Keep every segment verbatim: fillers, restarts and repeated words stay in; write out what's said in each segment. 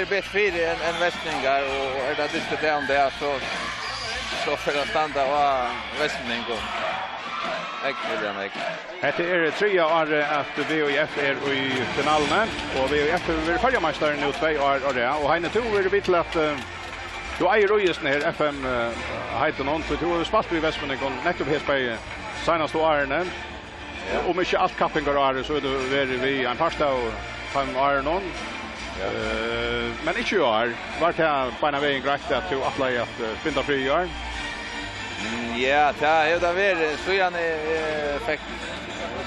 er betur fyri enn, enn Vestfirðingar, og, og er tað dystur dagur, so, so fer at standa á Vestfirðingum. Ógvuliga nógv. Hetta er triðja árið, at V Í F er í finaluni, og V Í F hevur verið føroyameistari nú tvey ár á rað. Og Heini, tú hevur verið við til at, eh, tú eigur í hesum her F M, eh, heitinum, tí tú hevur spælt við Vestfirðingum nettupp hesi bæði seinastu árini. Ja. Um ikki alt kappingarárið, so hevur tú verið við ein part av teimum árunum. Ja. Eh, men ikki í ár. Var tað beinanvegin greitt, at tú ætlaði at, eh, binda frí í ár? Mm, ja, tað hevur tað verið. Síðan eg, eg fekk,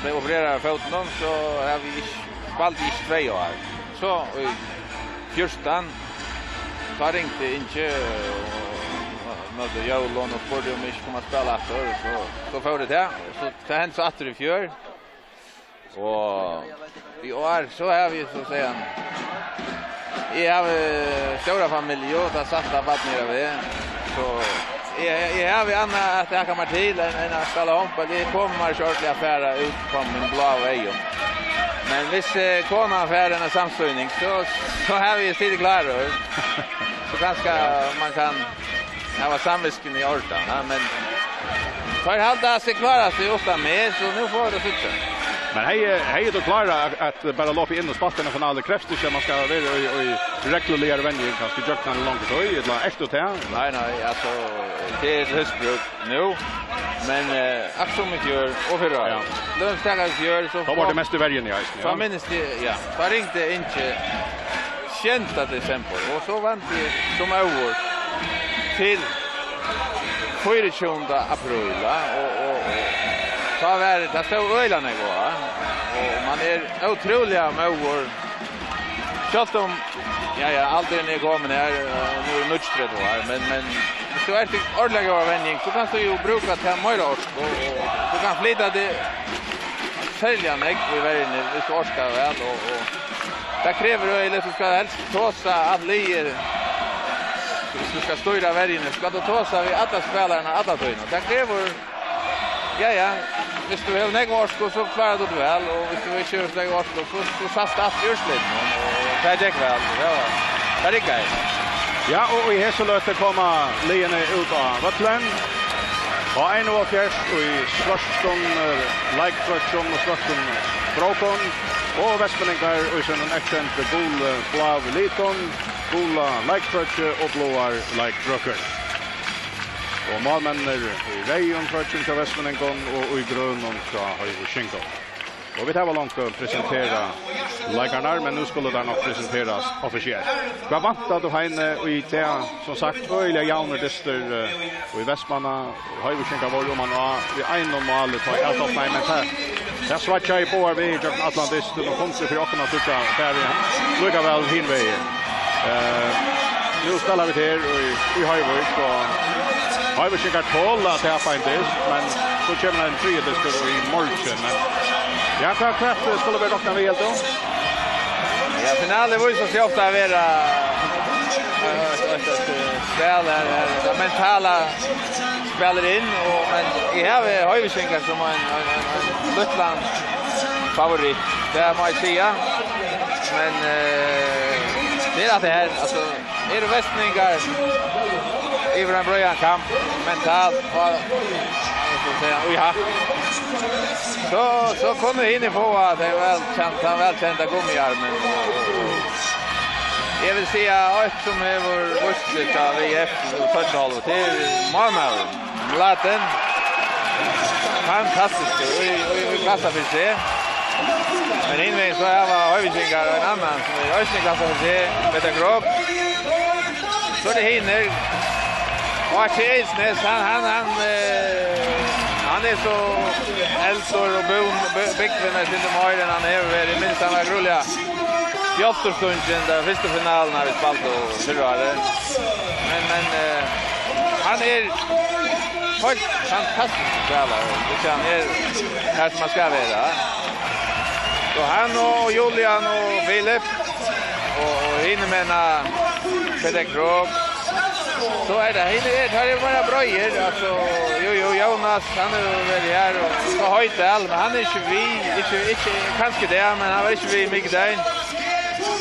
bleiv opereraður av fótinum, so havi eg ikki, spældi ikki tvey ár. So í fjúrtan, tá ringdi Ingi, eh, og møtti Jólum og spurdi um eg ikki kom at spæla aftur, so, so fór eg tað. So tað hendi so aftur í fjør. Og í ár, so havi eg, so at siga, eg havi stóra familju, og tað sætta barnið er við. So eg, eg havi annað at taka mær til enn, enn at spæla hondbólt. Eg komi mær ikki ordiliga at fara út á mín bláu eygu. Men hvis, eh, konan fær eina samstøðing, so, so havi eg sitið klárur. So kanska man kann hava samvitskuna í ordan, ja, men teir halda seg klára seg uttan meg, so nú fáa vit at síggja. Men hevði, hevði tú klárað at, at bara lopið inn og spælt eina finalu? Krevst ikki at man skal vera í, í regluligari venjing, kanska gjøgnum eina longri tíð, ella ert tú tað? Nei, nei, altso, tað er til húsbrúk nú, men, eh, akkurát sum í fjør og fyrra ár. Ja. Lat okkum taka í fjør, so tá var tað mest í verjuni eisini, ja. Tá minnist eg, ja, tá ringdi Ingi sjeynda desembur, og so vant eg sum óður til fýraogtjúgunda apríl, va? Og, og, og tá var, tað stóð øgiliga nógv á, og man er ótrúliga móður. Sjálvt um, ja, ja, aldurin er komin her, eh, nú er níggjuogtretivu ár, men, men hvis tú ert í ordiliga góðari venjing, so kanst tú jú brúka tað meira orku, og, og tú kanst flyta teg serliga nógv í verjuni, hvis tú orkar væl, og, og tað krevur øgiliga, tú skalt helst tosa alt liðið, hvis tú skalt stýra verjuni, skalt tú tosa við allar spælararnar alla tíðina. Tað krevur, ja, ja, hvis tú hevur nógva orku, so klárar tú teg væl, og hvis tú ikki hevur nógva orku, so, so sæst tað aftur í úrslitunum, og tað gekk væl, so tað var, tað riggaði. Ja, og í hesi løtu koma liðini út á vøllin. Á einoghálvfjerðs í svørtum, eh, leikfrøkkum og svørtum brókum. Og vestmanningar í sínum eyðkentu gulu, bláu litum, gula leikfrøkku og bláar leikfrøkkur. Og málmenninir í reyðum frøkkum hjá vestmanningum og í grønum hjá hoyvíkingum. Og vit hava longu presenterað leikararnar, men nú skulu teir nokk presenterast offisielt. Hvat væntar tú, Heini, í dag? Sum sagt, øgiliga javnur dystur, eh, í Vestmanna. Hoyvíkingar vóru oman á við einum máli, tá eg helt upp, nei, men tað, tað sveiggjaði báðar vegir gjøgnum allan dystin og kom til fyri okkum at síggja bara líkavæl hin vegin. Eh, nú spæla vit her í, í Hoyvík, og Hoyvíkingar tola at tapa ein dyst, men so kemur ein triði dystur í morgin. Men ja, hvat, hvat skulu vit rokna við, heldur tú? Ja, finalur vísir seg ofta at vera, eh, eitt, eitt, eitt, eh, spæl her, her, tað mentala spælir inn, og, men eg havi Hoyvíkingar sum ein, ein, ein, ein lítlan favoritt, tað má eg siga. Men, eh, tað er at tað her, altso, eru vestmanningar yvir ein breiðan kam mentalt, og, eg skal siga, í hakk, so, so kunnu hinir fáa tað væl kent, tann væl kenda gummiarmin. Eg vil siga, eitt sum hevur víst seg hjá V F í seinnu hálvleik, tað er málmaðurin, Mladen. Fantastiskur í, í, í klassa fyri seg. Men hinvegin so hava Hoyvíkingar ein annan sum er eisini í klassa fyri seg, Peter Krogh. So er tað hinir. Og Archie Eisnes, hann, hann, hann, eh, hann er so eldur og bú-, bú-, búgvin eitt sindur meir enn hann hevur verið. Eg minnist, hann var grúliga bjálturstungin, ta fyrstu finaluna vit spældu fyrra árið. Men, men, eh, hann er heilt fantastiskur spælari, hvis hann er har sum hann skal vera. So hann og Julian og Filip og, og hinir menn, Peter Krogh. So er tað, hinir eru, teir eru meira breiðir, altso, jú, jú, Jónas, hann hevur verið her, og so Hoydal, men hann er ikki við, ikki, ikki, kanska tað, men hann var ikki við mikudagin.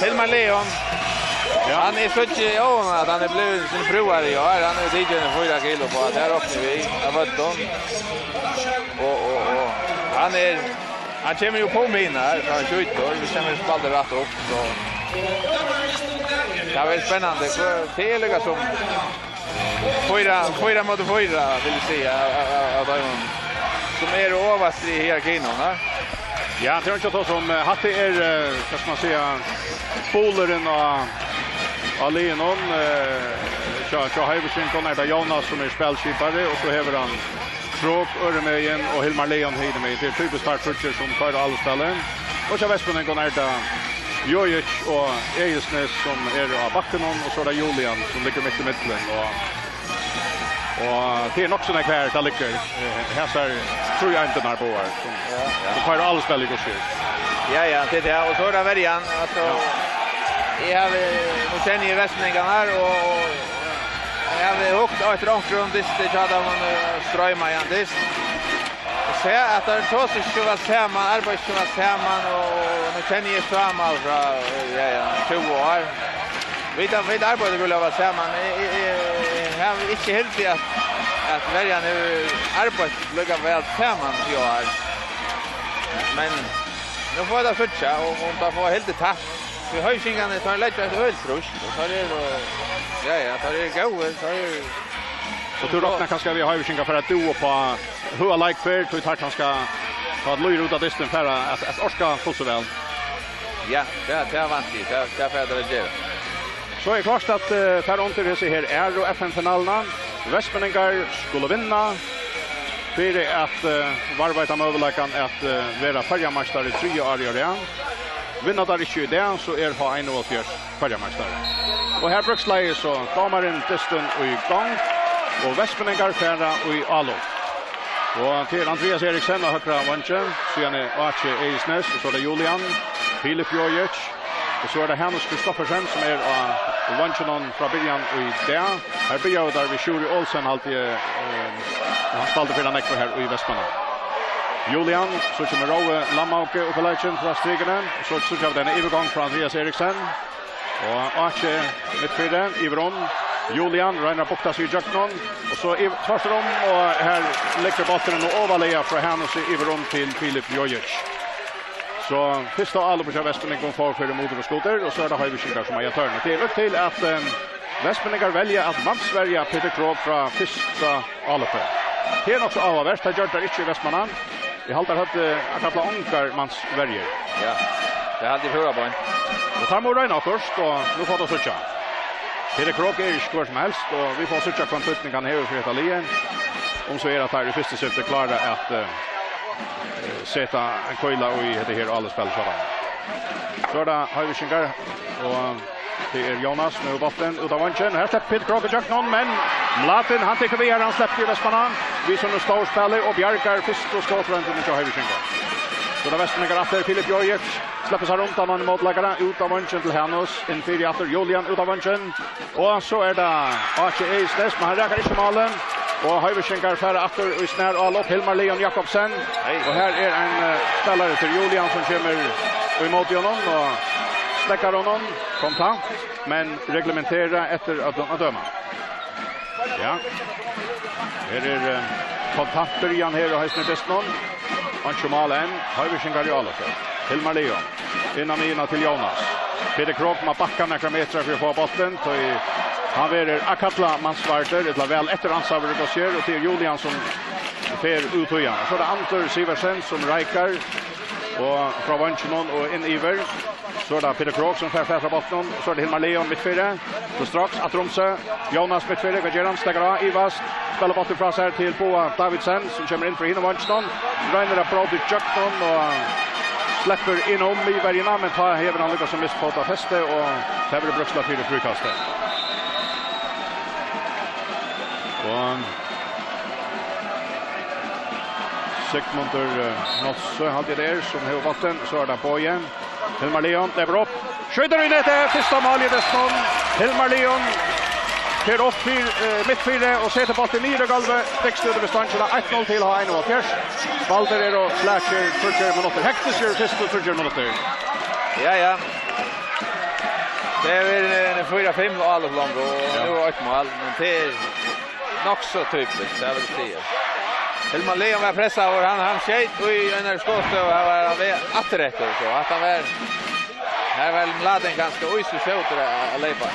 Hilmar Leon. Ja. Hann er so ikki, jo, at hann er blivin sum brúðari í ár. Hann er tikið fýra kilo uppá, tað rokni vit, av øllum. Og, og, og hann er, hann kemur jú uppá mín her, tá hann skjýtur. Vit koma spælið rætt upp, so. Tað verður spennandi. Tað er líka sum fýra, fýra móti fýra, vil eg siga, av, av, av, av teimum sum eru ovast í hierarkinum, ha? Ja, tað er ikki tað sum, eh, hatta er, eh, hvat skal man siga, bulurin á, á liðinum, eh, hjá, hjá Hoyvíkingum er tað Jónas sum er spælskipari, og so hevur hann Krok øðrumegin og Hilmar Leon hinumegin. Tað er typiskt teir tríggir sum koyra áluspælið. Og hjá Vestmonningum er tað Jojic og Egilsnes sum eru á bakkunum, og so er tað Julian sum liggur mitt í millum. Og, og tað er nokk so nógv her, tað liggur, eh, hasar trý eindirnar báðar, sum, ja, ja, sum koyra áluspælið í hvussu er. Ja, ja, tað er tað. Og so er tað verjan, altso, ja, eg havi, nú kenni eg Vestmonningum her, og, og eg havi hugt eftir onkrum dysti hjá teimum, eh, stroyma í ein dyst. Og sæð, at teir tosa ikki væl saman, arbeiða ikki væl saman, og nú kenni eg Sámal frá, ja, ja, tjúgu ár. Vit, vit arbeiða øgiliga væl saman. Eg, eg, eg, eg havi ikki hildið, at, at verjan hevur arbeitt líka væl saman í ár. Men nú fáa vit at síggja, og um teir fáa hildið tætt. Tí Hoyvíkingarnir, teir leggja eitt øgiliga trýst, og teir eru, ja, ja, teir eru góðir, teir eru. So tú roknar kanska við, at Hoyvíkingar fara at dúva upp á høga leikferð, tí teir kanska, tá at líður út á dystin, fara at, at orka hvussu væl? Ja, tað, tað vænti eg, tað, tað fara teir at gera. So er klárt at, eh, fara undir hesi her Aðru F M-finaluna. Vestmenningar skulu vinna fyri at, eh, varðveita møguleikan at, eh, vera føroyameistari triðja árið á rað. Vinna teir ikki í dag, so er H einoghálvfjerðs føroyameistari. Og her brúkst lagið, so dómarin dystin í gongd, og Vestmenningar fara í álopp. Og til Andreas Eriksen á høgra vangin, síðani Áki Egilsnes, og so er tað Julian, Filip Jojic, og so er tað Hanus Kristoffersen, sum er á vanginum frá byrjan í dag. Her byrjaðu teir við Sjúrði Olsen, haldi eg, eh, og hann spældi fyri hann nógv her í Vestmanna. Julian, so kemur Rói Lamhauge upp á leikin frá strikuni, og so síggja vit eina yvirgongd frá Andreas Eriksen. Og Áki mitt fyri, yvir um. Julian roynir at bukta seg ígjøgnum. Og so yv-, tvørtur um, og her liggur bólturin nú ovarlaga frá Hanusi yvir um til Filip Jojic. So fyrsta áloppið hjá Vestmonningum fór fyri Mudur og Skuter, og so er tað Hoyvíkingar sum eiga tørn. Tað er upp til at, ehm, Vestmenningar velja at mansverja Peter Krog frá fyrsta áloppi. Tað er nokk so áhugavert, tað gjørdu teir ikki í Vestmanna. Eg haldi, teir høvdu at kalla ongar mansverjur. Ja, tað haldi eg púra beint. Og teir mugu royna okkurt, og nú fáa teir síggja. Peter Krog er ikki hvør sum helst, og vit fáa síggja, hvønn týdning hann hevur fyri hetta liðið. Um so er at teir í fyrsta skifti klára at, eh, seta ein keila í hetta her áloppsspælið hjá teimum. So er tað Hoyvíkingar, og tað er Jónas, nú er bólturin út á vangin. Her sleppur Peter Krog ígjøgnum, men Mlatin, hann tekur við har, hann sleppur í Vestmanna. Við sínum stórspæli og bjargar fyrstu skotroyndini hjá Hoyvíkingum. So er tað Vestmanningar aftur, Filip Jojic sleppur sær undan ein mótleikara, út á vangin til Hanus, inn fyri aftur, Julian út á vangin. Og so er tað Áki Egilsnes, men hann rakar ikki málið. Og Hoyvíkingar fara aftur í snar álopp. Hilmar Leon Jakobsen. Hey. Og her er ein, eh, spælari til Julian sum kemur ímóti honum og steðgar honum kontant, men reglementerað eftir øllum at døma. Ja. Her er, eh, kontant byrjan her á hesum dystinum. Einki mál enn. Hoyvíkingar í áloppi. Hilmar Leon. Inn á miðjuna til Jónas. Peter Krog má bakka nakrar metrar fyri at fáa bóltin, tí hann verður at kalla mansvardur, ella væl eftiransað, verður gott séð, og tað er Julian sum fer út í hann. Og so er tað Andur Sivertsen sum reikar og frá veinginum og inn yvir. So er tað Peter Krog sum fær fatur á bóltinum, og so er tað Hilmar Leon mitt fyri. Til straks, aftur um seg. Jónas mitt fyri, hvat ger hann? Steðgar á, ivast. Spælir bóltin frá sær til Boga Davidsen, sum kemur inn fyri hinum veinginum. Roynir at bróta ígjøgnum og sleppur inn um miðverjuna, men tá hevur hann líkasum mist fótafesti, og tað verður brúkt til fríkast. Og Sigmundur, eh, Nolsøe, haldi eg tað er, sum hevur bóltin. So er tað Bogi. Hilmar Leon lepur upp. Skjýtur í netið, fyrsta mál í dystinum. Hilmar Leon fer upp fyri, eh, mitt fyri og setir bóltin niður á gólvið. Steðgst út við stongina, eitt null til H einoghálvfjerðs. Baldur er og flakir tríggjar minuttir. Hektiskt eru fyrstu tríggjar minuttir. Ja, ja. Tað er verið ein fýra fimm ál longu, og Ja. nú er eitt mál, men tað er nokk so typiskt, tað vil eg siga. Hilmar Leon var pressaður, hann, hann skeyt í eina skotstøðu, hann var við aftureftir, so at hann var, her var Mladen ganska í so skjótur at, at leypa.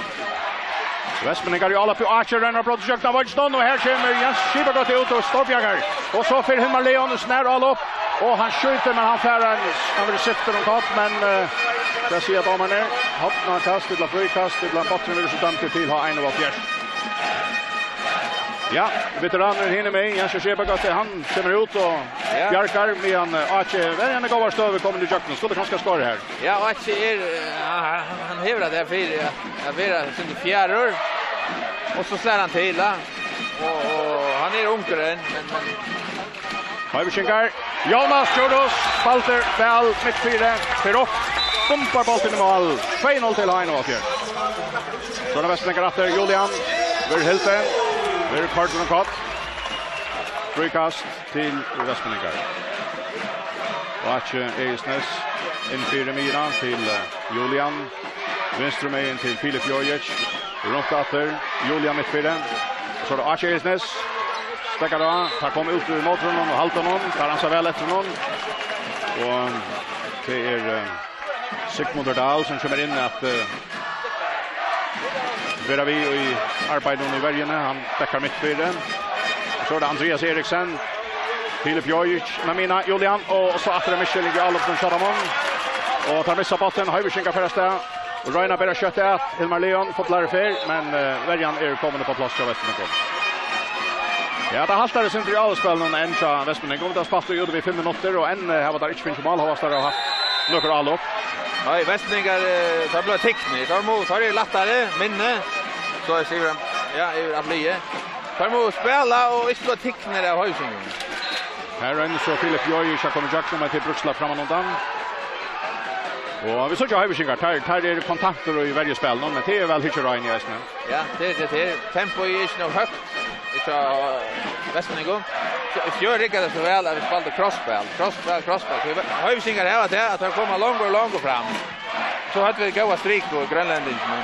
Vestmanningar í álopp, og Áki roynir at bróta ígjøgnum av vøgginum, og her kemur Jens Skipagøta út og stórbjargar. Og so fer Hilmar Leon í snarálop, og hann skjýtur, men hann fær ein, hann verður syftur um kopp, men, eh, hvat siga dómararnir? Hornakast, ella fríkast, ella bólturin verður so dømdur til H einoghalvfjerðs. Ja, veteranurin hinumegin, Jens Skipagøta, hann kemur út og Ja. bjargar, meðan, eh, Áki verður í eini góðari støðu komin ígjøgnum, skuldi kanska skorað her. Ja, og Áki er, eh, hann, hann, hann hevur tað her fyri at, at vera sindur fjarur, og so slær hann til, ja. Og, og hann er ungur enn, men, men Hoyvíkingar, Jonas Djurhuus, spældi væl miðfyri, fer upp, bumbar bóltin í mál, tvey null til H einoghalvfjerðs. So er tað Vestmanningar aftur, Julian, verður hildin, verður koyrdur um koll. Fríkast til Vestmanningar. Og Áki Egilsnes inn fyri miðjuna til, eh, Julian. Vinstru megin til Filip Jojic. Runt aftur. Julian mitt fyri. So er tað Áki Egilsnes. Steðgar á. Teir koma út úr mótherrunum og halda honum. Teir ansa væl eftir honum. Og tað er, eh, Sigmundur Dahl, sum kemur inn at, eh, vera við í arbeiðinum í verjuni. Hann dekkar mitt fyri. So er tað Andrias Eriksen. Filip Jojic, nei, meina, Julian, og so aftur ein misskiljing í álopinum hjá teimum. Og teir missa bóltin, Hoyvíkingar fara avstað. Og royna at bera skjótt at, Hilmar Leon, fullari ferð, men, eh, verjan er komin upp á pláss hjá Vestmonningum. Ja, tað haltar eitt sindur í álopsspælinum enn hjá Vestmonningum. Tað er spælt í út við fimm minuttir, og enn, eh, hava teir ikki fingið mál, hóast teir hava haft nøkur álop. Nei, Vestmanningar, eh, teir blíva tiknir. Teir mugu, teir eru lættari, minni. So er Sigurður, ja, yvir at blíva. Teir mugu spæla og ikki blíva tiknir av Hoyvíkingum. Her roynir so Filip Jojic at koma ígjøgnum, men tað er brúkslag frammanundan. Og vit síggja Hoyvíkingar, teir, teir eru kontantir í verjuspælinum, men tað er væl hyggeroyni eisini. Ja, tað er, tað er. Tempoið er ikki nóg høgt. Ikki á, eh, Vestmonningum. Í fjør riggaði tað so væl at vit spældu krossspæl. Krossspæl, krossspæl. So Hoyvíkingar hava tað at teir koma longur og longur fram. So høvdu vit góða striku í grønlendinginum.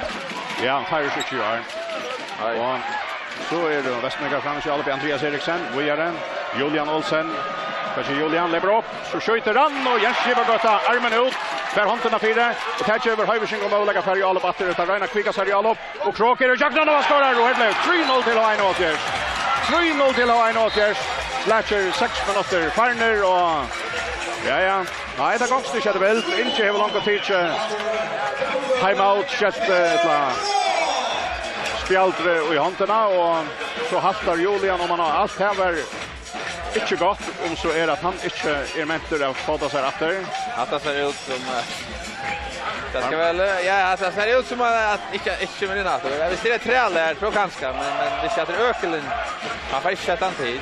Ja, hann feirar seg ikki í ár. Nei. Og so er tað Vestmonninggar framvegis í álopið, Andrias Eriksen, víðari. Julian Olsen. Kanska Julian leipur upp, so skjýtur hann, og Jens Skipagøta, armin út, fær hondina fyri, og tað gevur Hoyvíkingum møguleika at fara í álop aftur, teir royna at kvika sær í álop. Og Krok er ígjøgnum og skorar, og her blívur trý null til H einoghalvfjerðs. Trý null til H einoghalvfjerðs. Slakkir seks minuttir farnir, og ja, ja. Nei, tað gongst ikki eftir vild. Ingi hevur longu tikið time out, skjótt, eh, ella spjaldrið í hondina, og so haltar Julian, um hann á alt her var Ikki gott, um so er at hann ikki er mentur at fóta sær aftur. Hatta sær út sum, eh, tað skal vel, ja, hatta sær út sum at, at ikki, ikki kemur inn aftur. Ja, viss tað er træl her, so kanska, men, men viss tað er økilin, hann fær ikki sett hann til.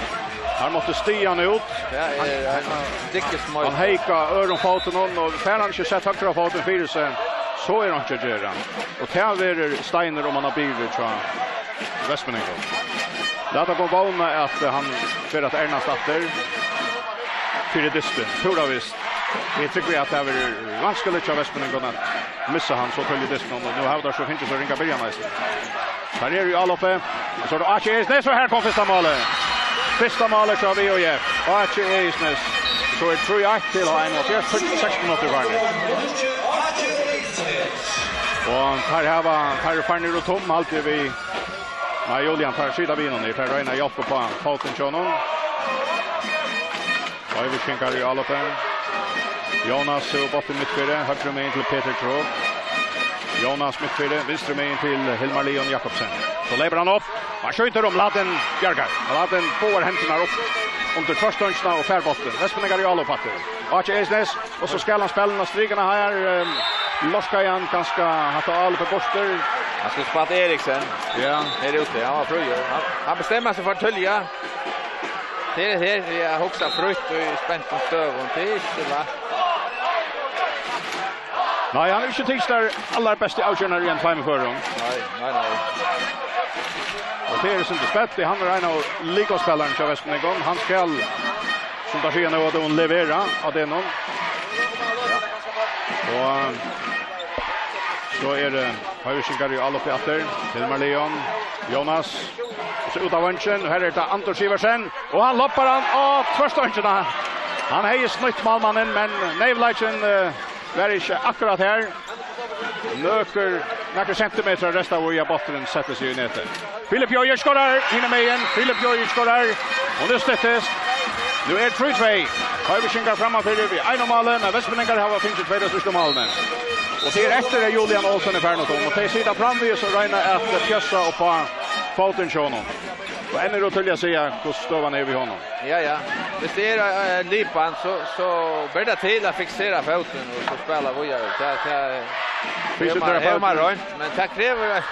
Hann mátti stiga hann út. Ja, hann, er, hann, hann, hann heik á øðrum fótinum, og fær hann ikki sett høgra fótin fyri seg, so er einki at gera. Og tað verður steinur, um hann hevur biðið hjá Vestmonningum. Lat okkum vóna at, eh, hann fer at ernast aftur fyri dystin, púra vist. Eg trúgvi at tað verður vanskeligt hjá Vestmonningum at missa hann so tíðliga í dystinum, og nú hava teir so fingið so ringa byrjan eisini. Teir eru í áloppi, og so er tað Áki Egilsnes, og her kom fyrsta málið. Fyrsta málið hjá V H F. Áki Egilsnes. So er trý eitt til H einoghalvfjerðs, seks minuttir farnir. Og teir hava, teir eru farnir út um, haldi eg, við Nei, Julian fær sita við honum. Teir royna at hjálpa upp á fótin hjá honum. Hoyvíkingar í áloppi. Jonas hevur bóltin mitt fyri, høgru megin til Petur Krog. Jonas mitt fyri, vinstru megin til Hilmar Leon Jakobsen. So leipur hann upp. Hann skjýtur, og Mladen bjargar. Mladen fáar hendurnar upp undir tvørstongina og fær bóltin. Vestmanningar í álop aftur. Áki Egilsnes. Og so skal hann spæla inn á strikuna her, ehm, lorkaði hann kanska hatta álopið burtur. Hann skuldi spælt Eriksen. Ja. Her úti, hann var fríur. Hann, hann bestemmer seg for tíðliga. Tað er her, eg hugsi frítt í spentum støðum. Tað er ikki lætt. Nei, hann hevur ikki tikið tær allarbestu avgerðirnar í einum tveimum førum. Nei, nei, nei. Og tað er sum tað spælt, hann er ein av lykilspælarunum hjá Vestmanningunum. Hann skal Sum teir siga nú, at hon leverar á degnum. Ja. Og, eh, So er, eh, Hoyvíkingar í áloppi aftur. Hilmar Leon, Jónas. So út av vangin, og her er tað Anton Sivertsen. Og hann loppar hann á tvørstongina. Hann hevði snýtt málmannin, men neyvleikin, eh, var ikki akkurát her. Nøkur, nakrir sentimetrar restaðu í, at bólturin setti seg í netið. Filip Jojic skorar, hinumegin. Filip Jojic skorar. Og nú styttist. Nú er trý tvey. Hoyvíkingar frammanfyri við einum máli, men vestmanningar hava fingið tvey av síðstu málini. Og tað er eftir at Julian Olsen er farin út um. Og tey sita framvegis og royna at pjassa upp á fótin hjá honum. Og enn er ov tíðliga at siga, hvussu støðan er við honum. Ja, ja. Hvis det er, eh, Lipan, så, så ber det til å fiksere foten og så spille videre. Det, det, det har man, har man rønt, men det krever,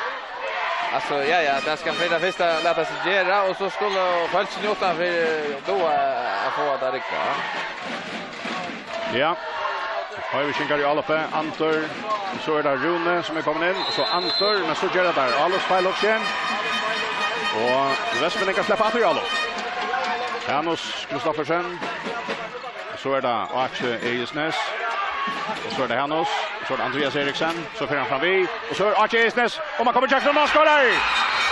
altså, ja, ja, det skal for det første late seg gjøre, og så skulle folk utenfor, eh, da, eh, få det riktig, ja. Ja. Hoyvíkingar í áloppi, Anton, so er tað Rúni sum er komin inn, og so Anton, men so ger tað tað. Álopsfeil, og vestmanningar sleppa aftur í álop. Hanus Kristoffersen, so er tað Áki Egilsnes, og so er tað Hanus, og so er tað Andrias Eriksen, so fer hann fram við, og so er Áki Egilsnes, og man kemur ígjøgnum, og hann skorar!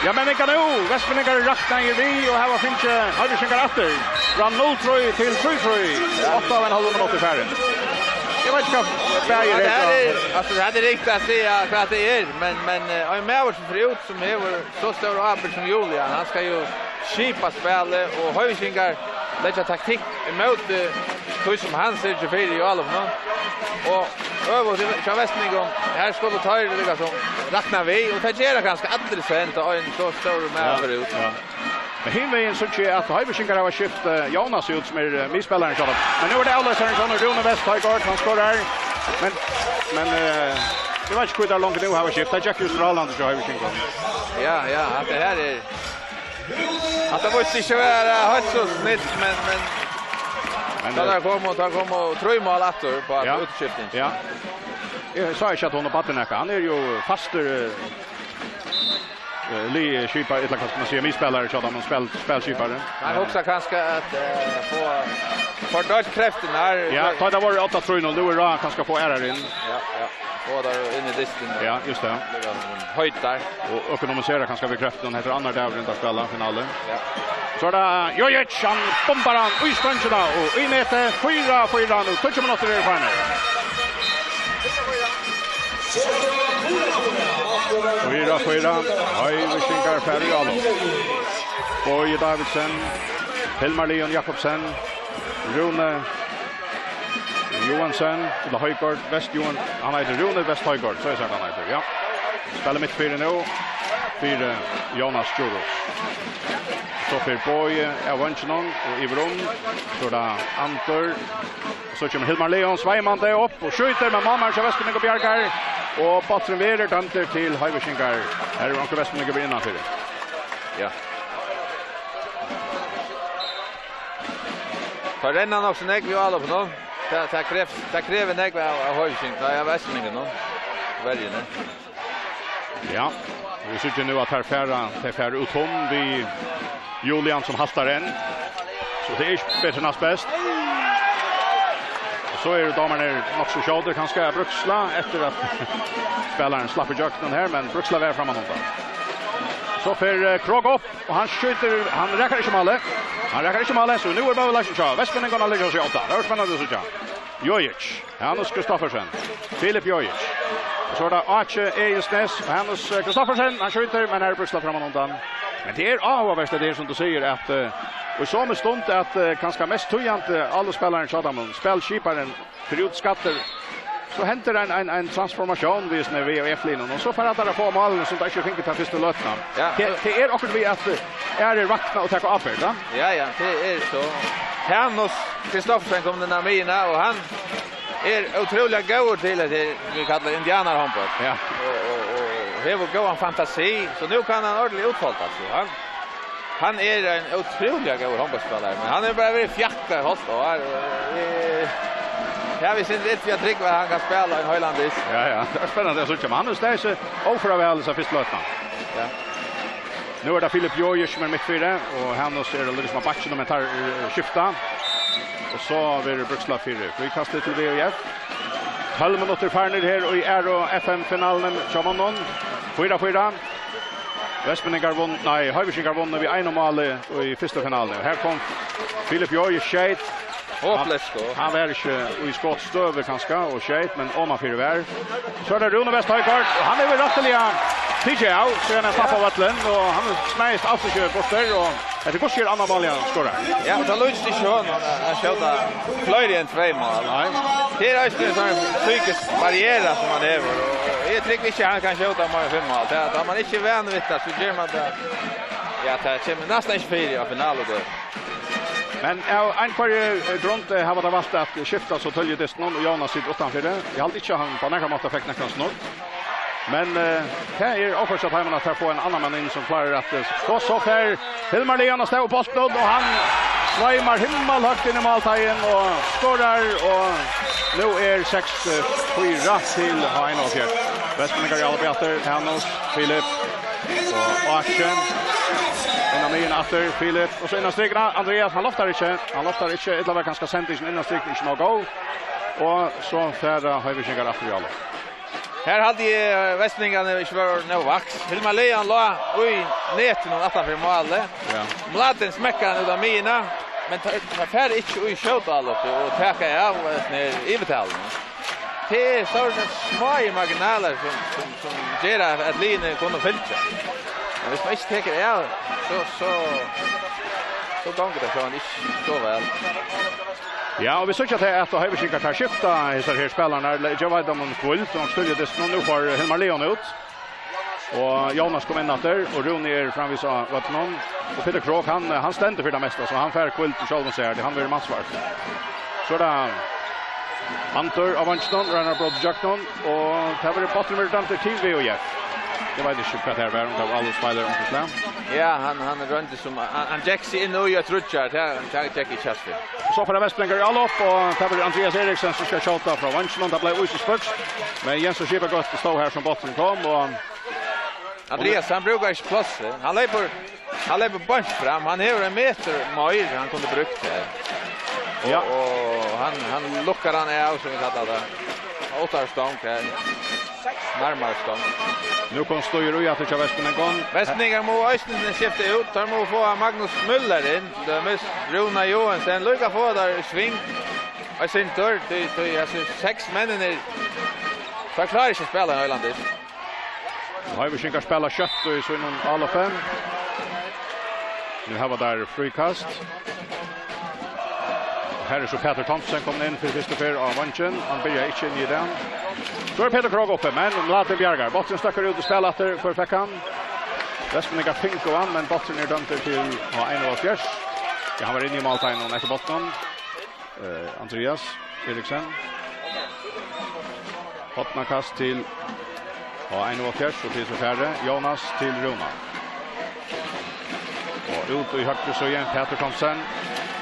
Ja, men ikki nú. Vestmanningar rakna við og hava fingið Hoyvíkingar aftur. Frá null trý til trý trý. Átta og ein hálvan minutt er farin. Eg veit ikki hvat bæði Ja, det er, altså, det er riktig å si hva det er, men, men, eh, en maður som ser ut som hever så stor arbeid som Julian, han skal jo skipa spillet, og Hoyvíkingar leggja taktikk imot, eh, tí sum hann syrgir fyri í álopinum. Og øvugt, hjá vestmanningum, her skulu teir líka sum rakna við, og tað gera kanska allir sent, og ein so stórur maður Ja, fer út. Ja. Men hin vegin síggi eg at Hoyvíkingar hava skift, eh, Jónas út, sum er, eh, miðspælarin hjá teimum. Men nú er tað avloysarin, Rúni West Højgaard, hann skorar. Men, men, eh, eg veit ikki hví teir longu nú hava skift. Tað gekk jo strálandi hjá Hoyvíkingum. Ja, ja, at tað her er At tað vísti seg ikki at vera heilt so snilt, men, men Men, tá eh, tað kom, og tá kom og trý mál aftur á Ja. útskifting. Ja. Eg sá ikki at hon er baddi nakað. Hann er jo fastur, eh, eh, liðskipa-, ella hvat skal man siga, miðspælari hjá teimum, spæl-, spælskipari. Hann hugsar kanska at, eh, fáa fordeilt kreftirnar. Ja, tá tað var átta trý null, nú er ráð kanska at fáa aðrar inn. Ja, ja. Og tað er inn í dystin. Ja, just det. Heitar. Og økonomisera kanska við kreftum. Hetta er annar dagur, enda spæla finalu. Ja. So er tað Jojic, hann bombar hann í stongina og í netið, fýra fýra nú, tíggju minuttir eru farnir. Fýra fýra, Hoyvíkingar fara í álop. Bogi Davidsen, Hilmar Leon Jakobsen, Rúni Johansen, ella Højgaard, West Johan-, hann eitur Rúni West Højgaard, so er tað hann eitur, ja. Spælir mitt fyri nú, fyri Jónas Djurhuus. So fer Bogi av veinginum og yvir um, so er tað Andur. So kemur Hilmar Leon sveimandi upp og skjýtur, men málmaður hjá Vestmanning og bjargar, og bólturin verður dømdur til Hoyvíkingar. Her er onkur Vestmanningur innanfyri. Ja. Teir renna nokk so nógv í álopinum. Tað, tað krevst, tað krevur nógv av, av Hoyvíking, nei, av Vestmanningunum. Verjini. Ja, vit síggja nú at teir fara, teir fara út um við Julian sum haltar enn. So tað er ikki betur enn næstbest. Og so eru dómararnir nokk so skjótir, kanska at Bruksla, eftir at spælarin slapp ígjøgnum her, men Bruksla var frammanundan. So fer, eh, Krogh upp. Og hann skjýtur, hann rakar ikki málið. Hann rakar ikki málið, so nú er møguleikin hjá Vestmanningunum at leggja seg á átta. Tað er spennandi at síggja. Jojic, Hanus Kristoffersen, Filip Jojic. Og so er tað Áki Egilsnes og Hanus, eh, Kristoffersen. Hann skjýtur, men her er Bruksla frammanundan. Men tað er áhugavert, tað her sum tú sigur, at, eh, og í somu stund at, eh, kanska mest týðandi álopsspælarin hjá teimum, spælskiparin, fer út skaddur, so hendir ein, ein, ein transformatión við, sum er við á F-linjuni, og so fara teir at fáa málini sum teir ikki fingu ta fyrstu løtuna. Ja. Tað, tað er okkurt við at, eh, aðrir vakna og taka ábyrgd, ja? Ja, ja, tað er so. Hanus Kristoffersen kom inn á miðjuna, og hann er ótrúliga góður til hetta her, vit kalla indianarhondbólt. Ja. Og, og, og hevur góðan fantasi, so nú kann hann ordiliga útfolda seg. Hann Hann er ein ótrúliga góður hondbóltsspælari, men hann hevur bara verið fjakkaður í hálvt ár. Eh, eg havi ikki ilt við at trúgva at hann kann spæla ein heilan dyst. Ja, ja, tað er spennandi at síggja, men hann hevur staðið seg óføra væl hesa fyrstu løtuna. Ja. Nú er tað Filip Jojic sum er mitt fyri, og Hanus er líka sum á bakkinum, men teir, eh, skifta. Og so verður Bruksla fyri. Fríkastið til V H F. Tólv minuttir farnir her í Aðru F M-finaluni hjá monnum. Fýra fýra. Vestmanningar vunnu, nei, Hoyvíkingar vunnu við einum máli í fyrstu finaluni. Her kom Filip Joy, skeyt. Hann, hann var ikki í skotstøðu kanska og skeyt, men omanfyri var. So er tað Rúni West Højgaard, og hann hevur rættiliga tikið av, so hann er slapp av vøllin, og hann smæðist alt ikki burtur, og hetta er hvussu er annað málið hann skorar. Ja, og tað líkist ikki honum at, at skjóta fleiri enn tvey mál. Nei. Tað er eisini ein psykisk barriera sum hann hevur, og eg trúgvi ikki hann kann skjóta meir enn fimm mál. Tað, tá man ikki er van við tað, so ger man tað. Ja, tað kemur næstan ikki fyri á finaludøgum. Men av einhverri, eh, grund, eh, hava teir valt at skifta so tíðliga dystin, og Jónas situr uttanfyri. Eg haldi ikki, at hann á nakran máta fekk nakran snurr. Men, eh, tað er áhugavert hjá teimum, at teir fáa ein annan mann inn, sum klárar at, eh, so, so fer Hilmar Leon av stað við bóltin, og hann sveimar himmalhøgt inn í málteigin og skorar, og nú er seks fýra til H einogfjøruti. Vestmanningar í áloppi aftur, Hanus, Filip og Áki. Inn á miðjuna aftur, Filip. Og so inn á strikuna, Andreas, hann loftar ikki, hann loftar ikki, ella var kanska sendingin inn á strikuna ikki nóg góð. Og so fara Hoyvíkingar aftur í álop. Her haldi eg, eh, vestmanningarnir ikki vóru nóg vaks. Hilmar Leon lá í netinum aftanfyri málið. Ja. Mladen smekkar hann út á miðjuna, men tað, tað fer ikki í skjótaáloppið og taka av, eh, yvirtalið. Tað er sovorðnir smáir marginalar sum, sum, sum gera at, at liðini kunnu fylgja. Men viss man ikki tekur av, so, so, so gongur tað sjálvandi ikki so væl. Ja, og vit síggja tað at Hoyvíkingar teir skifta hesar her spælararnar, le-, geva teimum hvíld, og hann stýrir dystin, og nú fer Hilmar Leon út. Og Jónas kom inn aftur, og Rúni er framvegis á vøllinum. Og Petur Krogh, hann, hann stendur fyri tað mesta, so hann fær hvíld í sjálvum sær, tí hann verður mannsvart. So er tað Andur á veinginum, roynir at bróta ígjøgnum, og tað verður, bólturin verður dømdur til V U F. Eg veit ikki hvat tað var, um tað var alveg spælir um til slag. Ja, hann, hann royndi sum, hann, hann gekk seg inn í at tríggjar, tað, tað gekk ikki heilt fyri. So fara vestmanningar í álop, og tað verður Andreas Eriksen sum skal skjóta frá veinginum. Tað bleiv ís og spøks, men Jens og Skipagøtt stóð har sum bólturin kom, og Andreas, hann brúkar ikki plássið. Hann leypur, hann leypur beint fram. Hann hevur ein metur meir hann kundi brúkt her. Og, ja, og hann, hann lukkar hann av, sum vit kalla tað. Uttanfyri stong her. Nærmari stong. Nú kom stígur í aftur hjá vestmonningum. Vestmanningar mugu eisini skifta út. Teir mugu fáa Magnus Müller inn. Til dømis Rúna Joensen. Líka fáa teir í sving. Eitt sindur. Tí, tí, altso, seks menninir. Teir klára ikki at spæla ein heilan dyst. Hoyvíkingar spæla skjótt í sínum áloppi. Nú hava teir fríkast. Og her er so Pætur Thomsen komin inn fyri fyrstu ferð á vangin. Hann byrjar ikki inn í dag. So er Petur Krogh uppi, men Mladen bjargar. Bólturin støkkur út í spæl aftur. Hvør fekk hann? Vestmanningar fingu hann, men bólturin er dømdur til H einogfjøruti. Ja, hann var inni í málteigin eftir bóltin. Eh, Andreas Eriksen. Hornakast til H einogfjøruti, og til so fari Jónas til Rúna. Og út í høgru síðu, Pætur Thomsen,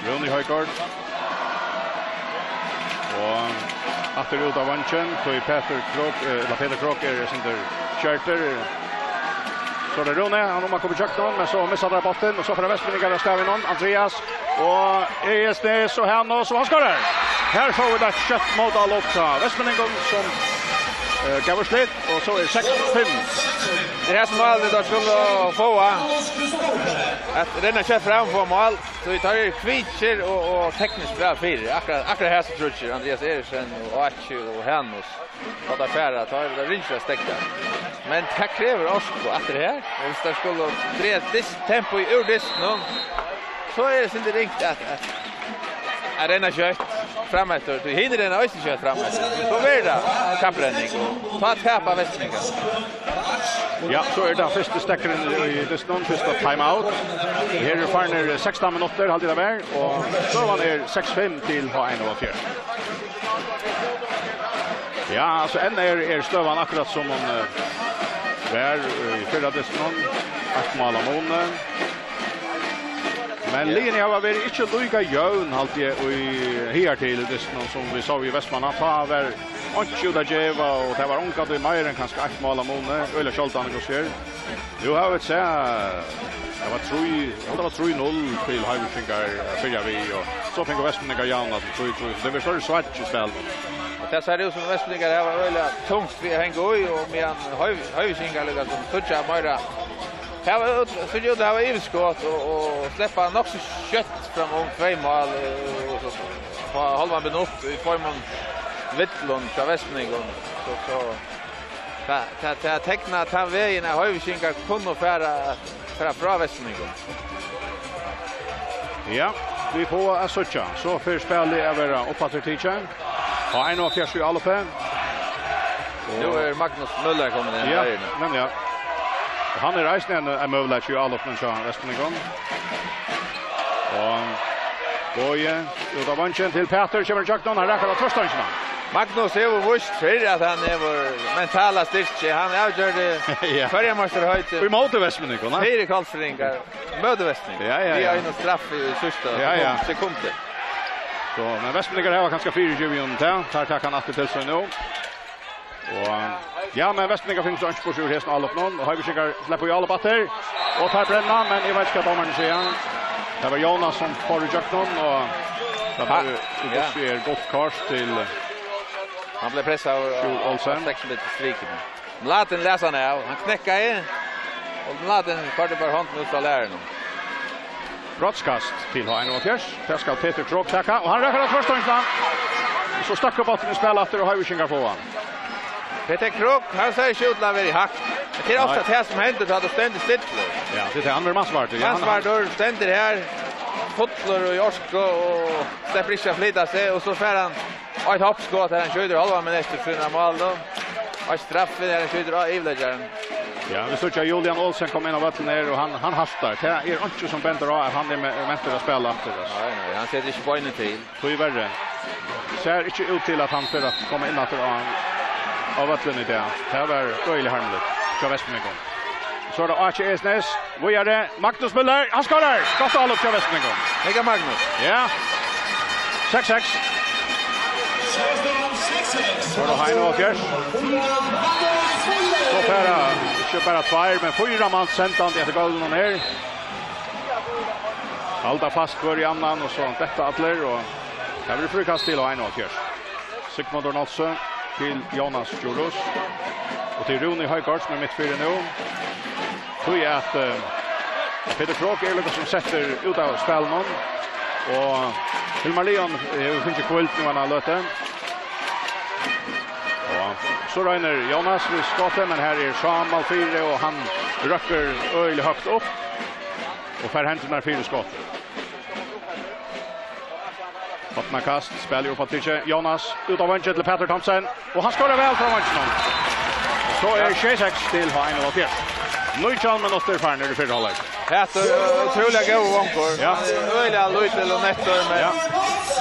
Rúni Højgaard. Og aftur út á vangin, tí Petur Krogh, eh, ella Petur Krogh er eitt sindur skjørtur. So er tað Rúni, hann um at koma í gjøgnum, men so missar teir bóltin, og so fara vestmanningar av stað við honum. Andreas og Egil Snes og hann, og so hann skorar. Her fáa vit eitt skjótt mótálop frá vestmonningum, sum, eh, gav úrslit, og so er seks fimm. Tað er her sum vanligt, teir skulu fáa at renna skjótt fram, fáa mál. So teir eru kvikir og, og tekniskt væl fyri. Akkurát, akkurát hesir tríggir, Andreas Eriksen og Áki og Hanus. Tá teir fara, tá er tað ringt at steðga. Men tað krevur orku aftur her. Og viss teir skulu draga dys-, tempoið úr dystinum, so er tað sindur ringt at, at, at renna skjótt frameftir. Tí hinir renna eisini skjótt frameftir. So verður tað kapprenning. Tá tapa vestmanningar. Ja, so er tað fyrsti steðgurin í dystinum, fyrsta timeout. Her eru farnir sekstan minuttir, haldi eg tað var, og støðan er seks fimm til H einogfjøruti. Ja, altso, enn er, er støðan akkurát sum hon, eh, var, eh, í fyrra dystinum. Eitt mál av muni. Men liðini hava verið ikki líka jøvn, haldi eg, í higartil dystinum, sum vit sóu í Vestmanna. Tá var einki út at geva, og tað var ongantíð meira enn kanska eitt mál av muni. Øgiliga sjáldan, hvussu er. Nú hava vit sæð, tað var trý, eg haldi tað var trý null til Hoyvíkingar at byrja við, og so fingu vestmanningar javnað til trý trý, so tað verður størri sveiggjur í spælinum. Tað sær út sum vestfirðingar hava øgiliga tungt við at hanga í, og meðan Hoy-, Hoyvíkingar líka sum síggja meira, hava út-, síggja út at hava yvirskot og, og sleppa nokk so skjótt fram um tvey mál, eh, og so, so, á hálvan minutt í tveimum villum hjá vestfirðingum. So, so, tað, tað, tað teknar tann vegin at Hoyvíkingar kunnu fara, fara frá vestfirðingum. Ja, vit fáa at síggja. So fer spælið at vera uppaftur tikið. Á einoghálvfjerðs í álopið. Nú er Magnus Møller komin inn í Ja, reiðina. Men ja. Og hann er eisini ein, ein møguleiki í álopinum hjá vestfirðingum. Og Bogi út á vangin til Pætur, kemur ígjøgnum, hann rakar á tvørstongina. Magnus hevur víst fyrr at hann hevur mentala styrki. Hann avgjørdi Ja. Føroyameistaraheitin Í móti vestfirðingum, ne? fyri Hvalfirðingar. Møti vestfirðingum. Ja, ja, Við ja. einum straffi í síðsta Ja, ja. sekundi. So, men vestfirðingar hava kanska fyrigivið honum tað. Teir taka hann aftur til sín nú. Og, ja, men vestfirðingar fingu so einki burtur úr hesum álopinum. Og Hoyvíkingar sleppa í álop aftur. Og teir brenna, men eg veit ikki hvat dómarin sigur. Tað var Jonas sum fór ígjøgnum, og tað Ha- var í ja. burtu er gult kort til Hann bleiv pressaður Sjur á, á Olsen. seks metrar strikuni. Mlatin las hann av. Hann knekkaði, og Mlatin koyrdi bara hondina út av lærinum. Brotskast til H einoghálvfjerðs. Tað skal Petur Krogh taka, og hann rakar á tvørstongina. So stakk upp aftur í spæl aftur, og Hoyvíkingar fáa hann. Petur Krogh, hann sær ikki út til at vera í hættu. Men tað er ofta Nei. tað sum hendir, tá tú stendur stillur. Ja, tað er tað. Hann er mannsvardur. Ja, hann, Mannsvardur stendur her, fullur í orku og sleppur ikki at flyta seg, og so fær hann eitt hoppskot, har hann skjýtur hálvan metur frá sínum máli. Og eitt straffi, har hann skjýtur á yvirleggjaran. Ja, vit síggja Julian Olsen koma inn á vøllin her, og hann, hann hastar. Tað er einki sum bendir á, at hann er me-, mentur at spæla aftur, altso. Nei, nei, hann setir ikki beinini til. Tíverri. Sær ikki út til, at hann fer at koma inn aftur á, á vøllin í dag. Tað var øgiliga harmiligt hjá vestfirðingum. So er tað Áki Egilsnes. Víðari. Magnus Møller. Hann skorar! Gott álop hjá vestfirðingum. Hygg á Magnus. Ja. Seks seks. So er tað H einoghálvfjerðs. So fara ikki bara tveir, men fýra manns sendandi eftir gólvinum her. Halda fast hvør í annan, og so detta allir, og tað verður fríkast til H einoghálvfjerðs. Sigmundur Nolsøe til Jonas Djurhuus. Og til Rúni Højgaard, sum er mitt fyri nú. Tí at, eh, Petur Krogh er líka sum settur út av spælinum. Og Hilmar Leon, eh, hevur fingið hvíld nú eina løtu. Og so roynir Jonas við skotið, men her er Sámal fyri, og hann røkkur øgiliga høgt upp. Og fær hendurnar fyri skotið. Hornakast, spælir upp á tikið. Jonas, út á vangin til Petur Thomsen. Og hann skorar væl frá vanginum. So er sjey seks til H einoghálvfjerðs. Nítjan minuttir farnir í fyrra hálvleik. Petur, ótrúliga góður vangur. Ja. Hann er øgiliga lítil og nettur, men Ja.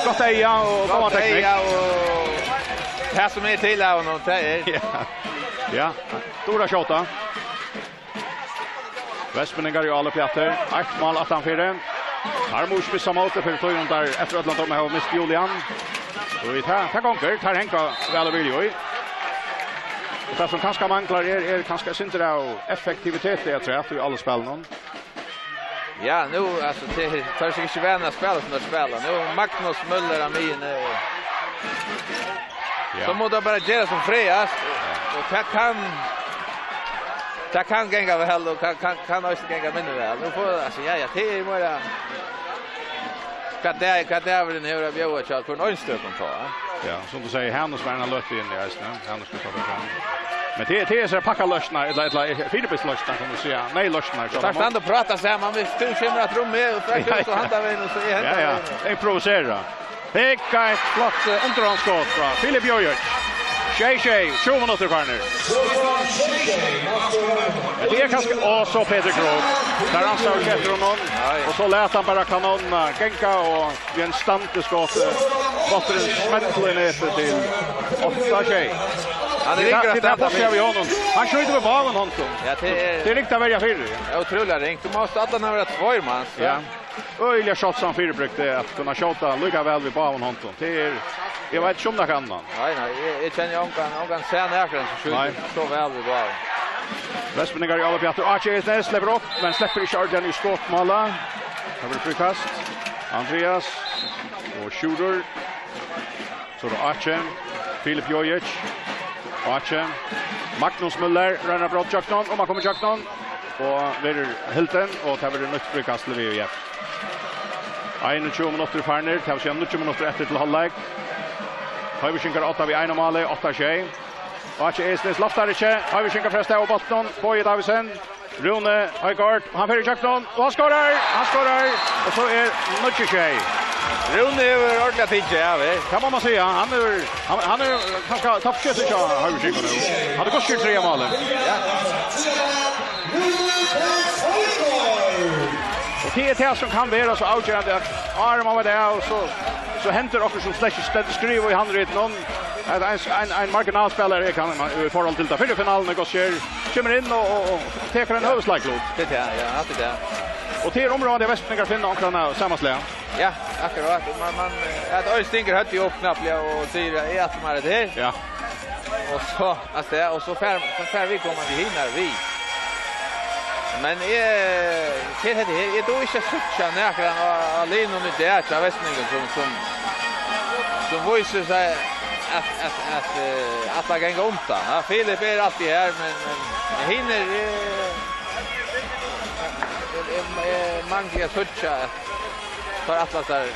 Gott eyga og góða teknikk. Gott eyga og tað sum er til av honum, tað er Ja. Ja. Dugir at skjóta. Vestfirðingar í álop aftur. Eitt mál aftanfyri. Teir mugu ikki missa mótið, fyri tí um teir eftir øllum dømi hava mist Julian. Og í tað, tað gongur, teir hanga væl og virðiliga í. Og tað sum kanska manglar er, er kanska eitt sindur av effektiviteti afturat í áloppsspælinum. Ja, nú, altso, tað er, teir eru ikki vanir at spæla sum teir spæla. Nú er Magnus Møller á miðjuni. Ja. So má tað bara gerast sum frægast, og tað kann, tað kann ganga væl, og kann, kann, kann eisini ganga minni væl. Nú fáa, altso, ja, ja, tað er meira, hvat dag, hvat dagurin hevur at bjóða hjá hvørjum einstøkum tá, ja. Ja, sum tú sigur, Hanus var ein av løtuni inni eisini, Hanus Kristoffersen. Men tað, tað er so pakkaløsnar, ella, ella fyribils løsnar, kann man siga. Nei, løsnar, so Teir standa og prata saman, viss tú kemur at rúmið, og fer Ja, út og ja. handan vegin, og so er Ja, ja. handan vegin. Improvisera. Hygg, eitt flott, eh, undirhondsskot frá Filip Jojic. Sjey sjey, tjúgu minuttir farnir. Men tað er kanska, og so Petur Krogh. Teir ansa og kettur honum. Ja, ja. Og so læt hann bara kanónina ganga og við einum standiskoti, eh, bólturin smellir í netið til átta sjey. Hann er Tað, ringur at tað er standa tað við. Hann skjýtur við báðum hondum. Ja, tað er Tað er ringt at verja fyri. Ja, ótrúliga ringt. Tú mást allan hava verið tveir mans, ja. Ja. Øgiliga sjáldsamt fyribrigdi at kunna skjóta líka væl við báðum hondum. Tað er, eg veit ikki um nakran annan. Nei, nei, eg, eg kenni ongan, ongan sæð nakran sum skjýtur Nei. so væl við báðum. Vestfirðingar í álop aftur. Áki Egilsnes sleppur upp, men sleppur ikki ordiliga í skotmála. Tað verður fríkast. Andrias og Sjúrður. So er tað Áki. Filip Jojic. Áki. Magnus Møller roynir at bróta ígjøgnum, og man kemur ígjøgnum. Og verður hildin, og tað verður nýtt fríkast til V H F. Einogtjúgu minuttir farnir, tað vil siga níggju minuttir eftir til hálvleik. Hoyvíkingar átta við einum máli, átta sjey. Áki Egilsnes loftar ikki, Hoyvíkingar fara avstað av bóltinum, Bogi Davidsen. Rúni Højgaard, hann fer ígjøgnum, og hann skorar, hann skorar, og so er níggju sjey. Rúni hevur ordiliga tikið av her. Tað má man siga, hann er, hann, hann er kanska toppskyttur hjá Hoyvíkingum nú. Hann er góður í triðja máli. Ja. Og tað er tað sum kann vera so avgerandi, at áðrenn man veit av, so, so hendir okkurt sum slett ikki stendur skrivað í handritinum. At ein, ein, ein marginalspælari kann, í forhold til ta fyrru finaluna, góðs her, kemur inn og, og, og tekur ein høvuðsleiklut. Tað er tað, ja, alt er tað. Og tað er umráðandi, at vestfirðingar finna onkran av sama slag. Ja, akkurát. Man, man, eh, at Øystein stingur høvdið upp knappliga og sigur, "Eg ætli mær hetta her." Ja. Og so, altso, og so fer, so fer viðkomandi hinar við. Men eg, til hetta her, eg dugi ikki at síggja nakran á, á liðnum í dag hjá vestfirðingum sum, sum, sum vísir seg at, at, at, eh, at ganga undan. Ja, Filip er altíð her, men, men, men hinir, eh, eh, eh, eh, mangla at síggja at teir ætla sær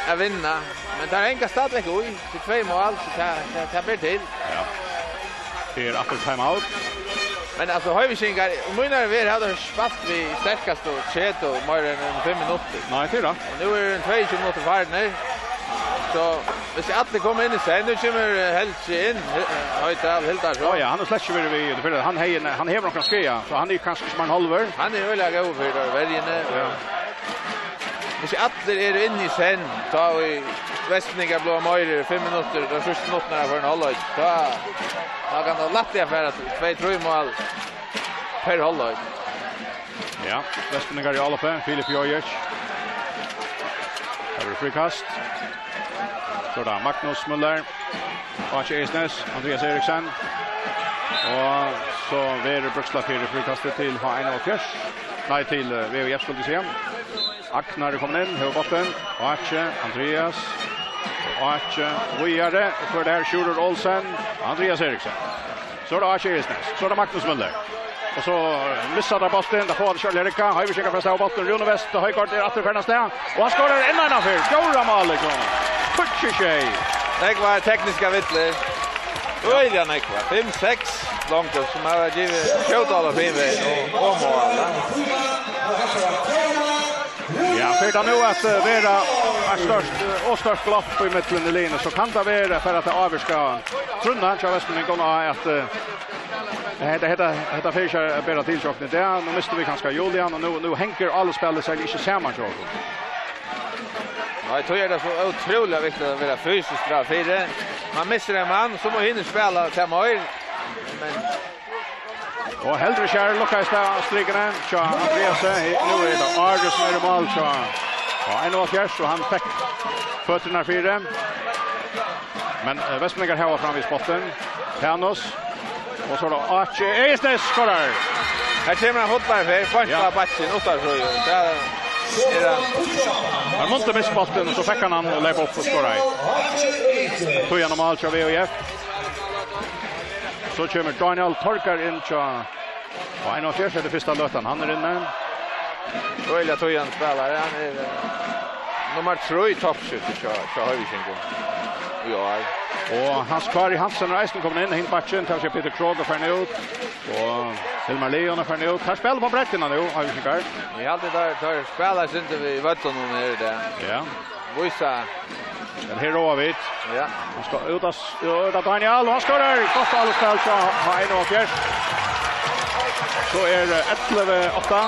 at vinna. Men teir hanga stadigvekk í, til tvey mál, so tað, tað, tað ber til. Ja. Tað er aftur time out. Men altso, Hoyvíkingar, um mínar vær, hava spælt við sterkastu ketu meira enn, enn fimm minuttir. Nei, tað er tað. Og nú eru tveyogtjúgu minuttir farnir. So, hvis allir koma inn í senn, nú kemur, eh, Helgi inn, eh, Hoydal Hildarson. Ó ja, hann hevur slett ikki verið við, fyri hann hevur, hann hevur nokran skaða, so hann er kanska ikki meir enn hálvur. Hann er øgiliga góður fyri verjuna. Ja. Hvis allir eru inni í senn, tá ið vestfirðingar blíva meira enn fimm minuttir, teir síðstu minuttirnar fyrr enn hálvleik, tá, tá kann tað lættliga fara til tvey, trý mál per hálvleik. Ja, vestfirðingar í áloppi, Filip Jojic. Her er fríkast. So er tað Magnus Møller. Áki Egilsnes, Andrias Eriksen. Og so verður brúkst fyri fríkastið til H einoghalvfjerðs. Nei, til, eh, V H F, skuldi eg siga. Agnar er komin inn, hevur bóltin. Áki, Andrias. Áki, víðari. Og so er tað her Sjúrður Olsen, Andrias Eriksen. So er tað Áki Egilsnes. So er tað Magnus Møller. Og so, eh, missa teir bóltin. Tað fáa teir ikki ordiliga rigga. Hoyvíkingar fara avstað av bóltinum. Rúni West, Højgaard er aftur farin avstað. Og hann skorar enn eina ferð. Fjórða málið, Rúni. Tíggju sjey. Nógvar tekniskar villur. Øgiliga nógvar. Fimm, seks longu, sum hava givið skjótaálop hin vegin og, og mál, ja. Ja, fer tað nú at, eh, vera eitt stórt, eh, og stórt glopp í millum í liðini, so kann tað vera, fer at tað ávirka trúnna hjá vestfirðingum á at, eh, hetta, hetta, hetta fer ikki at bera til hjá okkum í dag. Nú mistu vit kanska Julian, og nú, nú hongur álopsspælið sær ikki saman hjá okkum. Nei, tí er tað so ótrúliga viktigt at vera fysiskt bra fyri. Man missir ein mann, so mugu hinir spæla tað meir. Men Og heldur ikki her lukkaðist tað á strikuni hjá Andreasi. He-, nú er tað Ári sum er í mál hjá, hjá H einoghalvfjerðs, og hann fekk føturnar fyri. Men, eh, vestfirðingar hava framvegis bóltin. Thanus. Og so er tað Áki Egilsnes skorar. Her kemur hann fotballferð, beint Ja. á bakkin, uttan so, ja. Tað er hann. Hann mundi mist bóltin, og so fekk hann hann og leyp upp og skoraði. Tíðandi mál hjá V H F. So kemur Daniel Torkar inn hjá, og einoghalvfjerðs er tað fyrsta løtan, hann er inni. Øgiliga týðandi spælari, hann er, eh, nummar trý toppskyttur hjá, hjá Hoyvíkingum í ár. Og Hans Kári Hansen er eisini komin inn, hin bakkin, tað vil siga Peter Krogh er farin út, og Hilmar Leon er farin út. Teir spæla upp á breiddina nú, Hoyvíkingar. Eg haldi, teir, teir spæla eitt sindur við vøllinum her í dag. Ja. Vísa. Men her ráða vit. Ja. Hann skal út av s-, út av Daniel, og hann skorar! Gott álopsspæl hjá H einoghalvfjerðs. So er, eh, ellivu átta.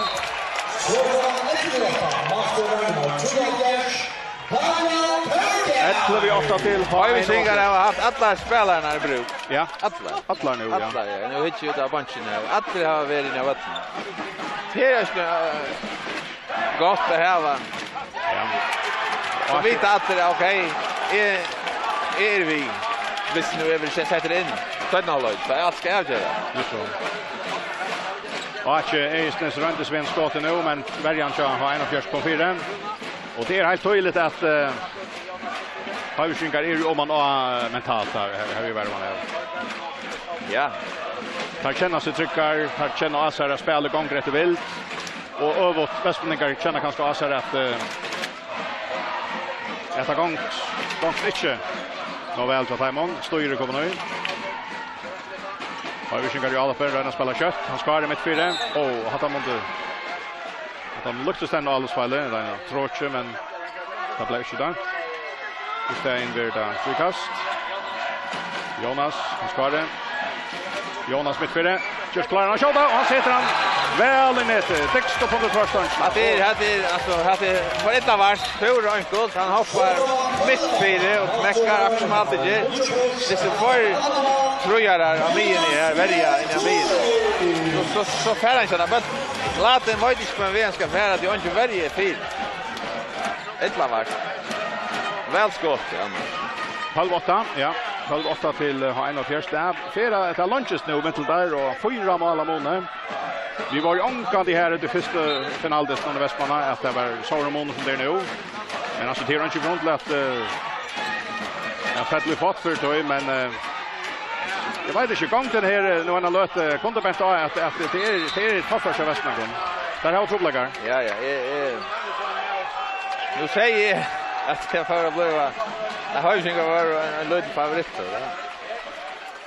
Ellivu átta til H einoghalvfjerðs. Hoyvíkingar hava havt allar spælararnar í brúk. Ja. Allar. Allar nú, ja. Allar, ja. Nú hyggi eg út av beinkinum her. Allir hava verið inni á vøllinum. Her er snø, eh, Gott at hava. Ja. So vita allir, ok, eg, eg eri við. Hvis nú eg vil seta inn seinna hálvleik, so er alt skal avgera. Jú, so. Áki Egilsnes royndi seg við ein skot nú, men verjan hjá H einoghalvfjerðs kom fyri. Og tað er heilt týðiligt at, eh, Hoyvíkingar eru oman á mentalt, har, har, har vit vóru oman á. Ja. Teir kenna seg tryggar, teir kenna á sær at spælið gongur eftir vild. Og øvugt, vestmanningar kenna kanska á sær at, eh, at tað gongur, gongur ikki nóg væl hjá teimum. Stýrið er komið í. Hoyvíkingar í álopið, royna at spæla skjótt. Hans Kári mitt fyri. Ó, hatta mundi, hatta luktar stendur álopsspælið. Tað er tróki, men tað bleiv ikki dømt. Í staðin verður tað fríkast. Jónas, Hans Kári. Jónas mitt fyri. Gjørt kláran at skjóta, og hann setur hann væl í netið. Dyggst upp undir tverrstongina. Hatta er, hatta er, altso, hatta er for illa vart. Púra einkult. Hann hoppar mitt fyri og mekkar akkurát sum altíð ger. Dysir tveir tríarar á miðjuni her, verja inni á miðjuni. So, so, so fær hann ikki hana bóltin. Mladen veit ikki, hvønn veg hann skal fara, tí eingin verji er fyri. Illa vart. Væl skotið annars. Tólv átta, ja. Tólv átta til, eh, H einogfýrs. Tað er fýra, tað er longist nú, mitt til der, og fýra mál av muni. Vit vóru ongantíð her í tí fyrstu finaludystinum í Vestmanna, at tað var so stór munur sum tað er nú. Men, altso, tað er ikki grund til at, eh, at fella í pott fyri tí, men, eh, eg veit ikki, gongdin her, eh, nú eina løtu, kundi bent á at, at tað er, tað er torført hjá vestmonnum. Teir hava trupulleikar. Ja, ja, eg, eg, nú sigi eg at tað fer at blíva, at Hoyvíkingar vóru ein, ein lítil favorittur, ja.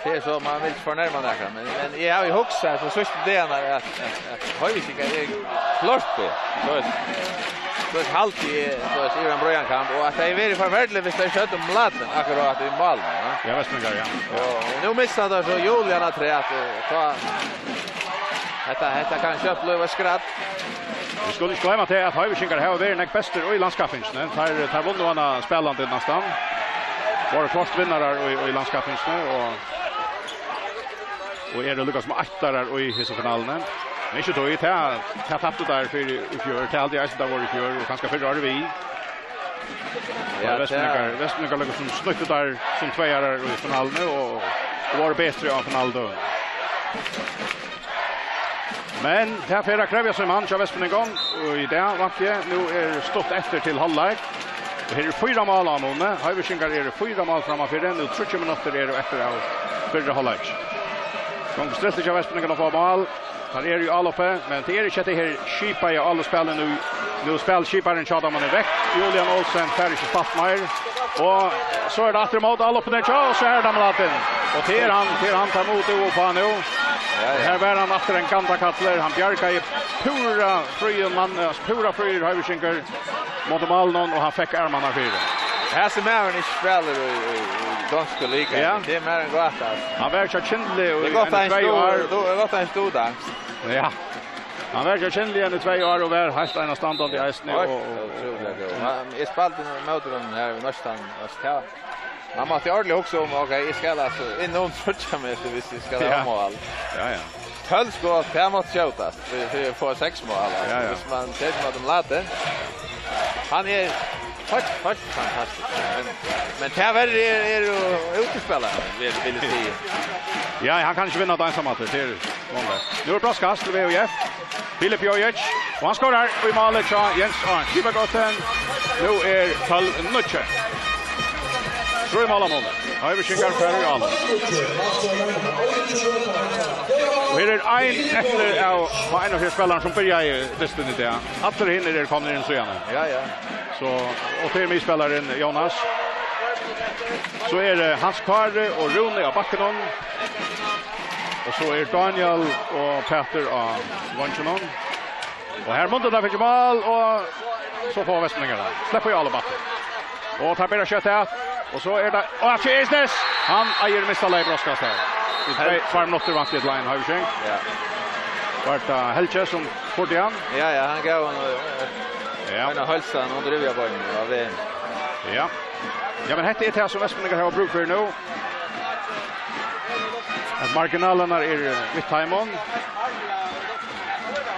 Tað er so, man vil ikki fornærma nakran, men, men eg havi hugsað hesar síðstu dagarnar at, at, at Hoyvíkingar eru klárt betri. So er, so er haldi eg, so er yvir ein breiðan kam, og at tað hevði verið forferdiligt, viss teir skjøttu Mladen akkurát í málið, ja. Ja, vestmanningar, ja. Og, og nú missa teir so Julian afturat, og tá, hetta, hetta kann skjótt blíva eitt skratt. Vit skulu ikki gloyma tað, at Hoyvíkingar hava verið nógv bestir í landskappingini. Teir, teir vunnu hana spælandi næstan. Vóru klárt vinnarar í, í landskappingini og, og eru líka sum eittarar í hesi finaluni. Men ikki tí, tað, tað taptu teir fyri í fjør. Tað haldi eg eisini, teir vóru í fjør, og kanska fyrra árið við. Ja, vestmanningar, tað vestmanningar líka sum snýttu teir sum tveggjarar í finaluni og, og vóru betri á finaludøgum. Men tað fer at krevja seg mann hjá vestmonnum, og í dag, vænti eg, nú er stutt eftir til hálvleik. Og her er fýra mál á muni. Hoyvíkingar eru fýra mál frammanfyri. Nú tríggjar minuttir eru eftir av fyrra hálvleik. Gongur striltið hjá vestmonnum at fáa mál. Teir eru í álopi, men tað er ikki hetta her skipaða álopsspælið nú. Nú spælir skiparin hjá teimum vekk. Julian Olsen fær ikki spælt meir. Og so er tað aftur ímóti álopinum hjá, og so er tað Mladen. Og tað er hann, tað er hann, teir mugu dúgva uppá nú. Ja, ja. Her var hann aftur ein gandakallur. Hann bjargaði púra fríur mann, eh, púra fríur hoyvíkingur móti málinum, og hann fekk armarnar fyri. Hesin maðurin ikki spælir í, í, í donsku liga. Ja. Tað er meir ein gáta, altso. Hann var hjá Kyndli í eini tvey ár. Tað er gott, hann stóð, tað er gott, hann stóð danskt. Ja. Hann var hjá Kyndli í eini tvey ár og var heilt einastandandi eisini, og, og, og, ótrúliga góður. Hann, eg spældi móti honum her í næstan, altso, tað, man mátti ordiliga hugsa um, ok, eg skal, altso, inn um tríggjar metrar, viss eg skal hava mál. Ja, ja. Tólv skot, tað mátti skjótast fyri, fyri at fáa seks mál, altso. Ja, ja. Viss man tekur móti Mladen, hann er heilt, heilt fantastiskur. Men, men tað verri er, er jú útispælarin, vil, vil eg siga. Ja, hann kann ikki vinna tað einsamallur, tað er vanligt. Nú er brotskast til V H F. Filip Jojic, og hann skorar í málið hjá Jens Arne Skipagøten. Nú er tólv níggju. Trý mál á muni. Hoyvíkingar fara í álopi. Og her er ein eftir av H einogfýrs spælarum sum byrjaði dystin í dag. Allir hinir eru komnir inn síðani. Ja, ja. So, og tað er miðspælarin Jónas. So er, eh, Hans Kári og Rúni á bakkunum. Og so er Daniel og Pætur á veingjunum. Og her mundu teir fingið mál, og so fáa vestmanningar tað. Sleppa í álop aftur. Og teir byrja at skjóta, og so er tað, og Atli Isnes! Hann eigur í minsta lagi brotskast her. Í tvey, tveir minuttir vænti til ein hoyvíking. Ja. Var tað Helge sum fór til hann? Ja, ja, hann gav hann, eh, ja, eina heilsan undir rivjabeinini, ja, við. Ja. Ja, men hetta er tað sum vestmanningar hava brúk fyri nú. At marginalarnar eru við teimum.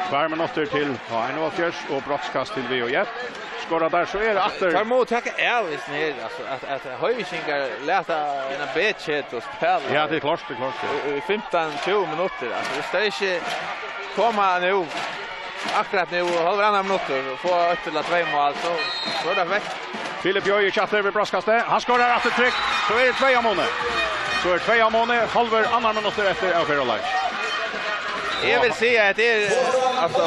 Tveir minuttir til H einogfýrs og brotskast til V H F. Skora teir, so er aftur. Teir mugu taka av hesum her, altso, at, at hoyvíkingar lata eina B-ketu spæla. Ja, tað er klárt, tað er klárt, ja. Í, í fimtan, tjúgu minuttir, altso, viss teir ikki koma nú, akkurát nú, og hálvur annar minuttur, og fáa eitt ella tvey mál, so, so er tað vekk. Filip Jojic aftur við brotskastið. Hann skorar aftur trygt. So er tvey av muni. So er tvey av muni. Hálvur annar minuttur eftir av fyrra leik. Eg vil siga at tað er, altso,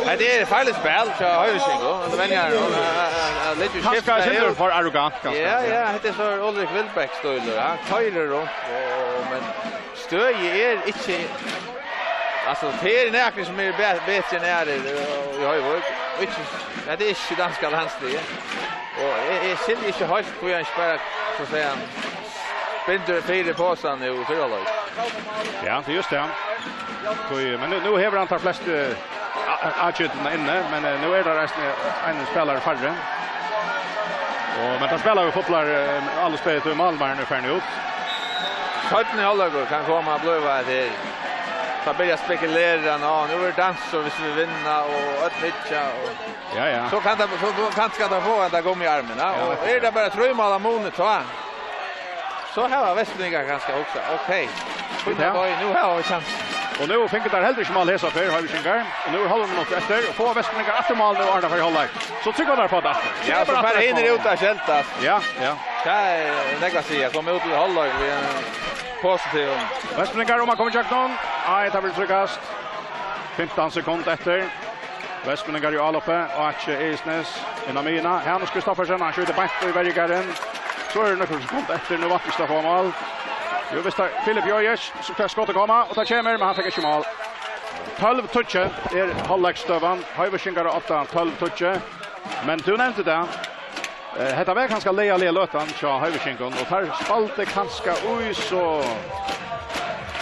at tað er farligt spæl hjá Hoyvíkingum. Altso, venja, at, at, at, at liggja og Kanska skifta sindur út. For arrogant, kanska. Ja, ja, hetta er so Ulrik Wilbek-stílur. Hann koyrir runt, og, men støðið er ikki, altso, tað eru nakrir sum eru be-, betri enn aðrir, eh, í Hoyvík. Og ikki, ja, tað er ikki danska landsliðið. Og eg, eg skilji ikki heilt, hví hann ikki bara, so at siga, bindur fyri posan nú í fyrra leik. Ja, tað er júst tað. Tí, men nú, nú hevur hann tær flestu, eh, a-, a-, atskiftini inni, men, eh, nú er tað eisini ein spælari færri. Og, men tað spælir við fotball, eh, aldursspæl, tí málmaðurin er farin út. Seinni hálvleikur kann koma at blíva at her. Tað byrjar at spekulera, nå, nú er dans, og viss vit vinna, og øll liggja, og Ja, ja. So kann tað, so, so kanska tað fáa henda gummiarmin, ja. Ja, Og akkurát. Er tað bara trý mál av muni, tá, so hava vestfirðingar kanska hugsað, ok, fínt, Ja. Boy, nú hava vit kjans. Og nú fingu teir heldur ikki mál hesa ferð, Hoyvíkingar. Og nú er hálvur minuttur eftir, og fáa vestfirðingar aftur mál nú, áðrenn teir fara í hálvleik. So trúgva teir uppá tað aftur. Ja, So er so bara fara aftur hinir at út at skeldast. Ja, ja. Tað er nógv at siga, koma út í hálvleik við ein positiv Vestfirðingar um at koma í gjøgnum. Nei, tað vil tryggast. Fimtan sekund eftir. Vestfirðingar í áloppi. Áki Isnes inn á miðjuna. Hanus Kristoffersen, hann skjýtur beint í verjugarðin. So eru nøkur sekund eftir. Nú vantar ikki at fáa mál. Jú, víst, tað er Filip Jojic sum fær skotið koma, og tað kemur, men hann fekk ikki mál. Tólv tíggju er hálvleiksstøðan. Hoyvíkingar á odda, tólv tíggju. Men tú nevndi tað. Eh, hetta var kanska leiðarliga løtan hjá Hoyvíkingum, og teir spældu kanska í so,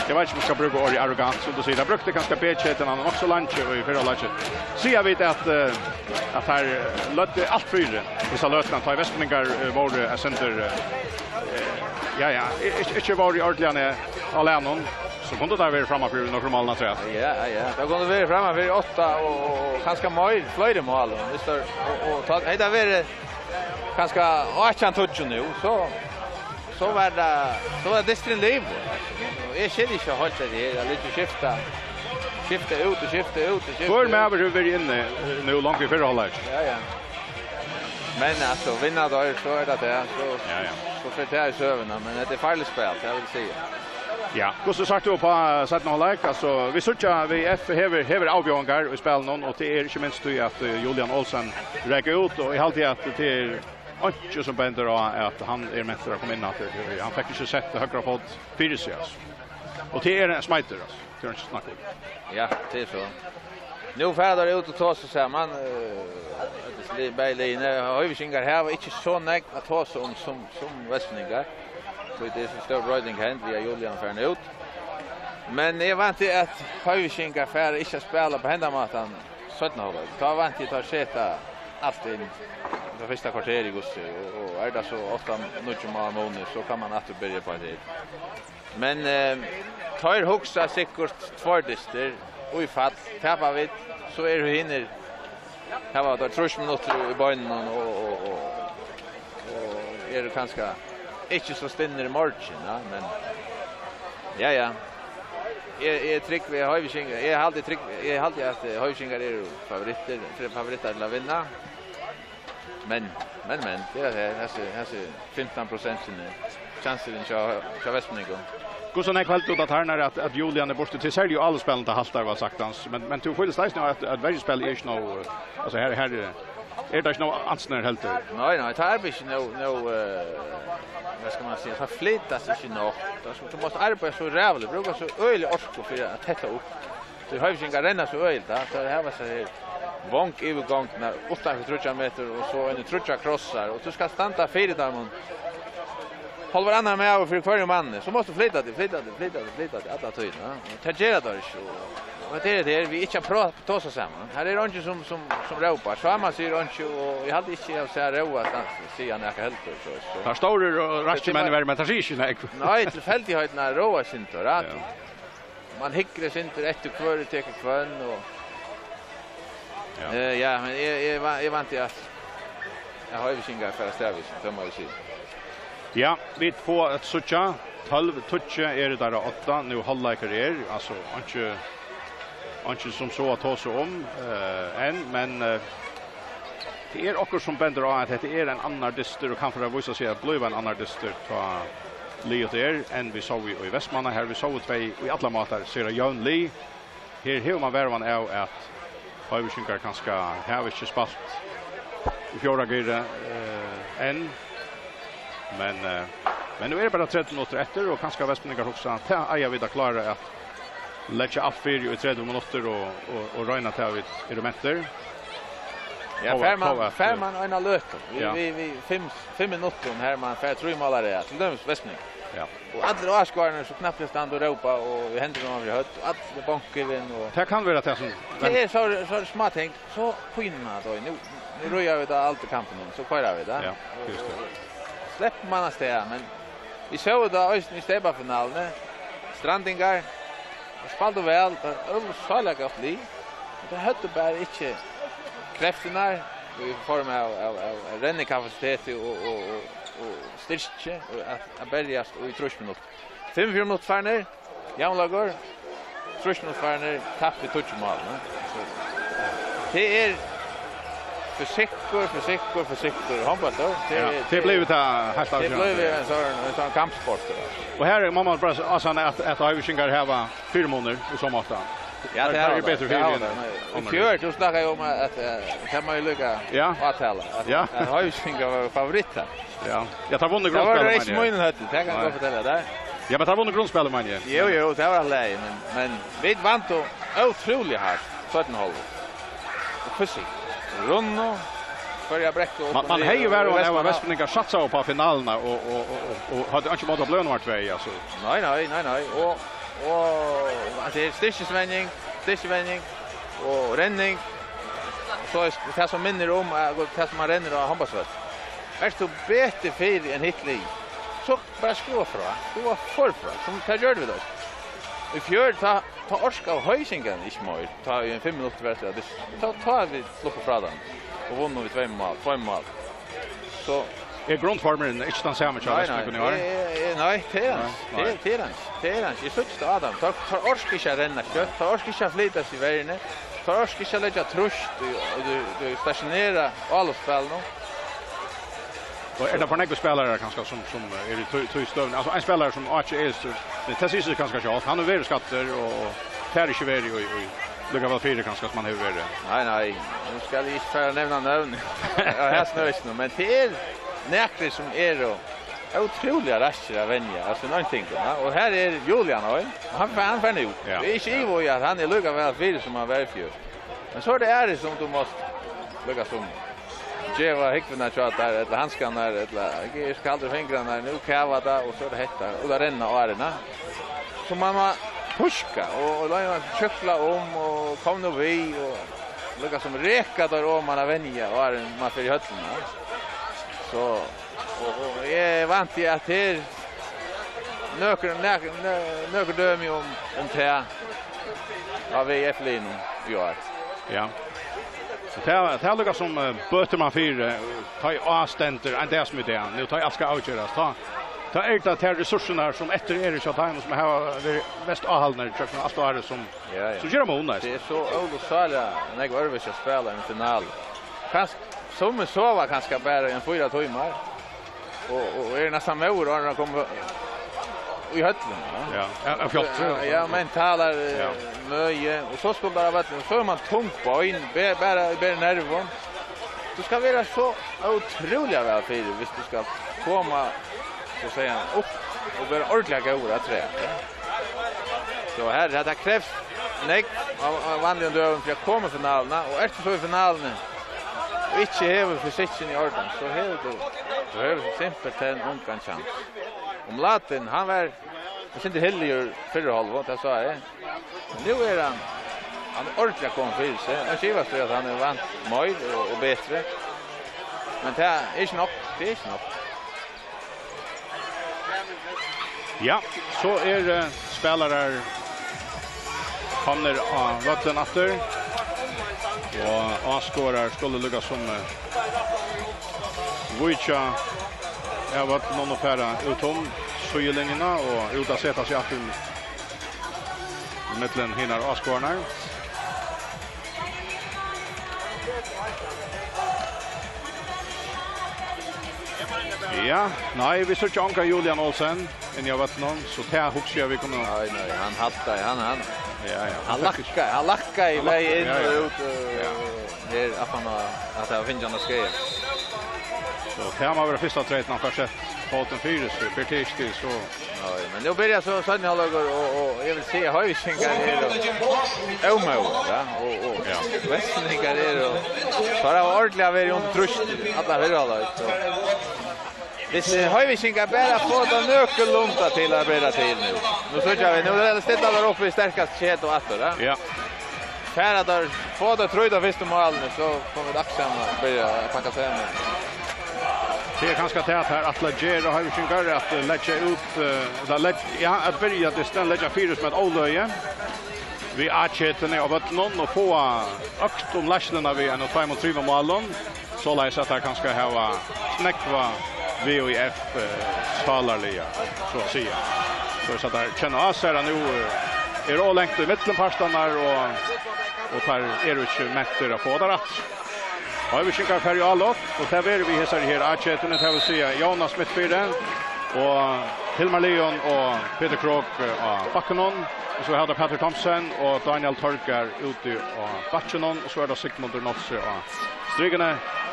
eg veit ikki um eg skal brúka orðið arrogant, sum tú sigur. Teir brúktu kanska B-ketuna nokk so leingi í fyrra leiki. Siga vit at, eh, at teir løgdu alt fyri hesa løtuna, tá ið vestfirðingar, eh, vóru eitt sindur, eh, ja, ja, i-, ikki, ikki vóru í ordiliga ne-, á lagnum, so kundu teir verið frammanfyri við nøkrum málum afturat. Ja, ja, tað kundu verið frammanfyri átta og, og, og kanska meir, fleiri mál, og, og, og tá, hetta verið kanska átjan tíggju nú, so, so var tað, so var dysturin liðugur. Og eg skilji ikki heilt hetta her, at liggja og skifta, skifta út og skifta út og skifta Hvør út. Maður hevur verið inni, eh, nú langt í fyrra hálvleik? Ja, ja. Men, altso, vinna teir, so er tað tað, so, Ja, ja. so fer tað í søguna, men hetta er farligt spæl, tað vil eg siga. Ja, hvussu sært tú uppá seinna hálvleik? Altso, vit síggja, V F hevur, hevur avbjóðingar í spælinum, og tað er ikki minst tí at, eh, Julian Olsen rek út, og eg haldi at tað er einki sum bendir á at hann er mentur at koma inn aftur. Hann fekk ikki sett høgra fót fyri seg, altso. Og tað er ein smeitur, altso. Tað er ikki snakk um. Ja, tað er so. Nú fara teir út og tosa saman, eh, hetta er li-, bæði liðini. Hoyvíkingar hava ikki so nógv at tosa um sum, sum vestfirðingar. So tað er so stór broyting hent, við at Julian farin út. Men eg vænti, at Hoyvíkingar fara ikki at spæla á hendan mátan seinna hálvleik. Tá vænti eg, teir seta alt inn í tað fyrsta korter í hvussu, og, og er tað so átta, níggju mál munur, so kann man aftur byrja uppá tað. Men, eh, teir hugsa sikkurt tveir dystir, í fall, tapa vit, so eru hinir, hava teir trýss minuttir í beinunum og, og, og, og eru kanska ikki so stinnir í morgin, ja, men, ja, ja. Eg, eg trúgvi Hoyvíking-, eg haldi trúgv-, eg haldi at, eh, Hoyvíkingar eru favorittar, favorittar til at vinna. Men, men, men, tað er tað, hasi, hasi fimtan prosentini, kjansurin hjá, hjá vestmonnum. Hvussu nógv heldur tú, at hann er, at, at Julian er burtur til? Serliga í áloppsspælinum, tað haltar væl saktans. Men, men tú følir eisini, at, at verjuspæl er ikki nóg, altso, her, her, eh, er tað ikki nóg andsnøgd heldur? Nei, nei, tað er ikki nóg, nóg, eh, hvat skal man siga, tað flytast ikki nokk. Tað skal, tú mást arbeiða so ræðuliga, brúka so øgiliga orku fyri at tetta upp. Tí Hoyvíkingar renna so øgiliga, tá. Teir hava so her vong yvirgongdina uttan fyri tríggjar metrar og so eini tríggjar krossar, og tú skalt standa fyri teimum. Hálvur annar maður fyri hvørjum manni, so mást tú flyta teg, flyta teg, flyta teg, flyta teg alla tíðina, ja. Og tað gera teir ikki, og, og tað er tað, vit ikki hava prá-, tosað saman. Her er eingin sum, sum, sum rópar, Sámal sigur einki, og eg haldi ikki, eg havi sæð Róa stansa, siga nakað heldur, so, so. Teir stóru og rasku menn eru, men teir siga ikki nógv. Nei, tilfeldigheitirnar ráða eitt sindur, ja. Ja. Man hyggur eitt sindur eftir, hvør tekur hvønn, og, Ja. eh, ja, men eg, eg va-, eg vænti at, at Hoyvíkingar fara staðvísir, tað má eg siga. Ja, vit fáa at síggja. Tólv tíggju eru teir á odda, nú hálvleikur er, altso, einki, einki sum so at tosa um, eh, enn, men, eh, Tað er okkurt sum bendir á, at hetta er ein annar dystur, og kann fara at vísa seg at blíva ein annar dystur, tá liðugt er, enn vit sóu í Vestmanna, har vit sóu tvey í allar mátar sera jøvn lið. Her hevur man varhugan av, at Hoyvíkingar kanska hava ikki spælt í fjórða gíri, eh, enn. Men, eh, men nú er bara tretivu minuttir eftir, og kanska Vestmanningar hugsa, tað eiga vit at klára at leggja alt fyri í tretivu minuttir og, og, og royna tað vit eru mentir. Ja, Tó-, fær man, tó at, fær eh, man eina løtu. Við, ja. Við, við fimm, fimm minuttum, har man fær trý mál á rað, til dømis Vestmanningar. Ja. Og allir áskoðararnir so knappliga standa og rópa, og við hendurnar fyri høvd, og allir banka yvir, og tað kann vera tað sum, tað er so, so smáting, so pínir man tað. Nú, nú ríða vit á aldurskampan, so koyra vit tað. Ja, just tað. Sleppur man av stað, men vit sóu tað eisini í steypafinaluni. Strandingar, teir spældu væl, tað var ólukksáliga gott lið. Men teir høvdu bara ikki kreftirnar í form av, av, av rennikapacitet og, og, og, og styrki at, at berjast í trýss minuttir. Fimmogfjøruti minuttir farnir, javnleikur. Trýss minuttir farnir, tapt við tíggju mál, ne? So, tað er fysikkur, fysikkur, fysikkur, hondbóltur. Tað er, ja, tað er blivið tað heilt avgerandi. Tað er blivið ein sånn, ein sånn kampsportur, altso. Og her má man bara ásanna at, at Hoyvíkingar hava fyrimunir í so máta. Ja, tað er betri fyri enn onnur. Í fjør, tú snakkaði um at, eh, tað má jú líka avtala, at, ja, at Hoyvíkingar vóru favorittar. Ja. Ja, teir vunnu grundspælið, meini eg. Tað var reisn í mínum høvdi, tað kann eg gott fortelja tær. Ja, men teir vunnu grundspælið, meini eg. Jú, jú, tað var alt í lagi, men, men vit vandu ótrúliga hart seinna hálvleik. Og fysikk. Runnu, hvørja brekku upp og niður. Man, man hevði jú verið, og Vestmanna, Vestmanningar satsaðu upp á finaluna og, og, og, og, og høvdu einki ímóti at blíva nummar tvey, altso. Nei, nei, nei, nei. Og, og, altso, tað er styrkisvenjing, styrkisvenjing og renning. So er tað sum minnir um, eh, tað sum man rennur á hondbóltsvølli. Ert tú betur fyri enn hitt lið, so bara skrúva frá. Skrúva forfrá, sum tað gjørdu vit eisini. Í fjør, tá, tá orkaðu Hoyvíkingar ikki meir. Tá í ein fimm minuttir var tað, tá, tá vit sluppu frá teimum og vunnu við tveimum mál, tveimum mál. So er grundformurin ikki tann sami hjá Vestmanningunum í ár? Nei, nei, nei, nei, tað er hann. Nei, nei. Tað er, tað er hann. Tað er hann. Eg síggi tað á teimum. Teir, teir orka ikki at renna skjótt. Teir orka ikki at flyta seg í verðini. Teir orka ikki at leggja trýst í, í, í, í stationera áloppsspælinum. Og er tað for nógvir spælarar kanska sum, sum eru í tí, tí støðuni? Altso, ein spælari sum Áki Egilsson, men tað sigur seg kanska sjálvt. Hann hevur verið skaddur og fær ikki verið í, í, líka væl fyri kanska sum hann hevur verið. Nei, nei, nú skal eg ikki fara at nevna nøvn. Ja, her snøðist nú, men tað er nakrir sum eru ótrúliga raskir at venja, altso, í einum ting, ja. Og her er Julian ein, og hann fær, hann fær nú. Ja. Tað er ikki ivi í at hann er líka væl fyri sum hann var í fjør. Men so er tað aðrir sum tú mást líka sum geva húgvuna hjá tær, ella handskarnar, ella, eg skal halda fingrarnar, nú kava tað, og so er tað hetta, og tað renna árini. So man má píska, og, og lata seg kjúkla um, og kom nú við, og líka sum reka teir oman at venja, áðrenn man fer í høllina. So, og, og eg vænti, at her nøkur, nøkur, nø-, nøkur dømi um, um tað, á V F-liðnum í ár. Ja. Og tað, tað er líka sum, eh, bøtir man fyri, eh, tá ið ástendur, ein dag sum í dag, nú tá ið alt skal avgerast, tá, tá er tað tær ressourcurnar, sum eftir eru hjá teimum, sum hava verið mest áhaldnir gjøgnum alt árið, sum, ja, ja, sum gera mun, nei. Tað er so ólukksáliga nógv øðrvísi at spæla enn finalu. Kanska, summi sova kanska bara í ein fýra tímar. Og, og er næstan móður áðrenn hann kemur í høllina, ja. Ja, ja, ja, fjáltur. Ja, ja, mentalar, eh, ja, møði, og so skulu teir á vøllin, so er man tung bein, be-, bara, bara nervum. Tú skalt vera so ótrúliga væl fyri, viss tú skalt koma, so at siga, upp og vera ordiliga góður afturat, ja. So her, hetta krevst nógv av, av vanligum døgum fyri at koma í finaluna, og ert tú so í finaluni og ikki hevur fysikkin í ordan, so hevur tú, tú hevur simpelthen ongan kjans. Og Mladen, hann var eitt sindur hilligur fyrru hálvleik, tað sá eg. Men nú er hann, hann er ordiliga komin fyri seg. Hann skivast við, at hann er vant meir og, og betri. Men tað er ikki nokk. Tað er ikki nokk. Ja, so eru, eh, spælarar komnir á vøllin aftur. Og áskoðarar skulu líka sum, eh, víkja av vøllinum og fara út um síðulinjuna og út at seta seg aftur millum hinar áskoðararnar. Ja, nei, vit síggja ongan Julian Olsen inni á vøllinum, so tað hugsi eg vit kunnu Nei, nei, hann haltaði, hann, hann, Ja, ja, hann hann fekk ikki lakkaði, hann lakkaði Hann bæði lakkaði, inn ja, og ja. út, eh, Ja. her at hann har, at hann fekk hann at skeiða. So tað má vera fyrsta treytin, hann fær sett fótin fyri seg, ber til stig, so Nei, men nú byrjar so seinni hálvleikur, og, og eg vil siga, Hoyvíkingar eru ómóðir, ja, og, og Ja. Vestfirðingar eru, teir hava ordiliga verið undir trýsti, alla fyrra hálvleik, so. Hvis, eh, Hoyvíkingar bara fáa tað nøkulunda til at bera til nú. Nú síggja vit, nú er tað stilla har uppi í sterkast ketu aftur, ja. Ja. Fara teir, fáa teir trý av fyrstu málini, so koma vit akkurát at byrja at pakka saman. Tað er kanska tað at teir ætla at gera, Hoyvíkingar, at leggja út, eh, ella legg-, ja, at byrja dystin, leggja fyri sum eitt óløgi við A-ketuni á vøllinum og fáa økt um leiðsluna við einum, tveimum, trimum málum. Soleiðis at teir kanska hava knúgva V Í F, eh, sálarliga, so at siga. Soleiðis at teir kenna á sær at nú, eh, er ov langt í millumpartarnar og, og teir eru ikki mentir at fáa tað rætt. Hoyvíkingar fara í álop, og tað verður við hesari her A-ketuni, tað vil siga Jónas mittfyri og Hilmar Leon og Petur Krok, eh, á bakkunum. Og so hava teir Petur Thomsen og Daniel Torgar úti á bakkinum, og so er tað Sigmundur Nolsøe á strikuni,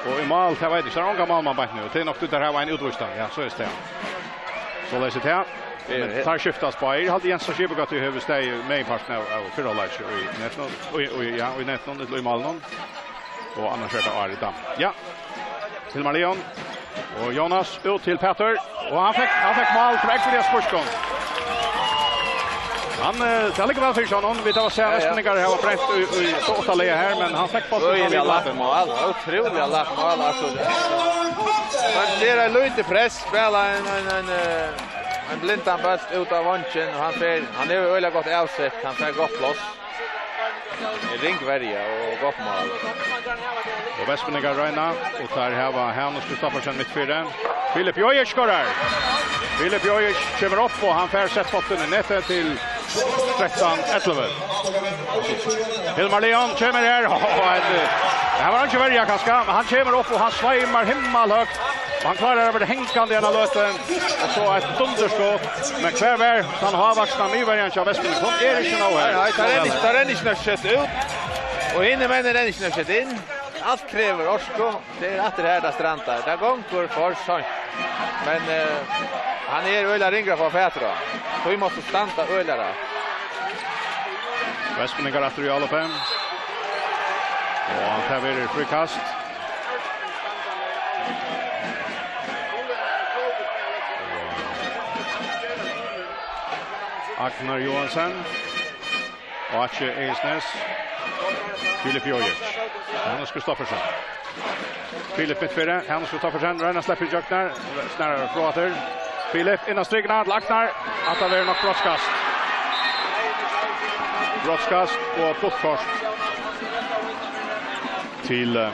og í mál, tað veit eg ikki, tað er ongan málmann beint nú, og tað er nokk tí teir hava ein útvístan, ja, so er tað. Soleiðis er tað. Men teir skiftast báðir. Eg haldi Jens á Skipugøtu hevur staðið meginpartin av, av fyrra hálvleiki í netinum, í, í, ja, í netinum, ella í málinum. Og annars er tað Ari Dam. Ja. Hilmar Leon og Jónas út til Petur. Og hann fekk, hann fekk mál frá ógvuliga spískum. Hann, eh, tað liggur væl fyri honum. Vit hava sæð Ja, ja. Vestfirðingar hava brent í, í so átta leið her, men hann fekk bóltin Øgiliga lætt mál, ótrúliga lætt mál, altso. Hann ger eitt lítið press, spælir ein, ein, ein, eh, ein blindan bólt út á vongin, og hann fer, hann hevur øgiliga gott avsett, hann fær gott pláss. Ring verja og gott mál. Og Vestfirðingar royna, og teir hava Hanus Kristoffersen mittfyri. Filip Jojic skorar. Filip Jojic kemur upp, og hann fær sett bóltin í netið til trettan ellivu. Hilmar Leon kemur her. Åh, hetta, her var hann ikki verja, kanska, men hann kemur upp, og hann sveimar himmalhøgt. Og hann klárar at verða hangandi eina løtu. Og so eitt dunderskot. Men hvar var tann hávaksna miðverjan hjá Vestfirðingum? Hon er ikki nóg her. Nei, nei, tað rennur ikki, tað rennur ikki nóg skjótt út. Og hinir menninir renna ikki nóg skjótt inn. Alt krevur orku. Tað er aftur her, tað strandar. Tað gongur for seint. Men, eh, hann er øgiliga ringur at fáa fatur á. Tí mást tú standa øgiliga rætt. Vestfirðingar aftur í álopið. Og tað verður fríkast. Agnar Johansen. Áki Egilsnes. Filip Jojic. Hanus Kristoffersen. Filip mittfyri. Hanus Kristoffersen. Royna at sleppa ígjøgnum. Snar frá aftur. Filip inn á strikuna til Agnar. Hatta verður nokk brotskast. Brotskast og gult kort til, eh,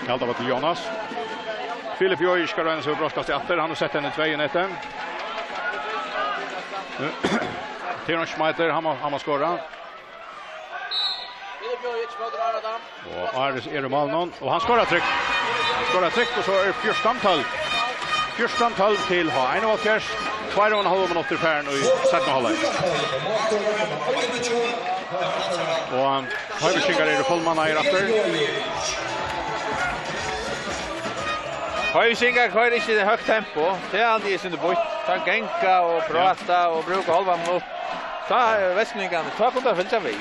eg haldi tað var til Jónas. Filip Jojic skal royna seg við brotskast aftur. Hann hevur sett henni tvey í netið. Tað er nokk Schmeider, hann má, hann má skora. Og Aris er í málinum, og hann skorar trygt. Hann skorar trygt, og so er fjúrtan tólv. Fjúrtan tólv til H einoghalvfjerðs. Tveir og ein hálvur minuttur farin í seinna hálvleik. Og, um, Hoyvíkingar eru fullmannaðir aftur. Hoyvíkingar koyra ikki í høgt tempo. Tað er aldri sindur býtt. Teir ganga og Ja. práta og brúka hálvan minutt. Tá, eh, Vestfirðingarnir, tá kunnu teir fylgja við.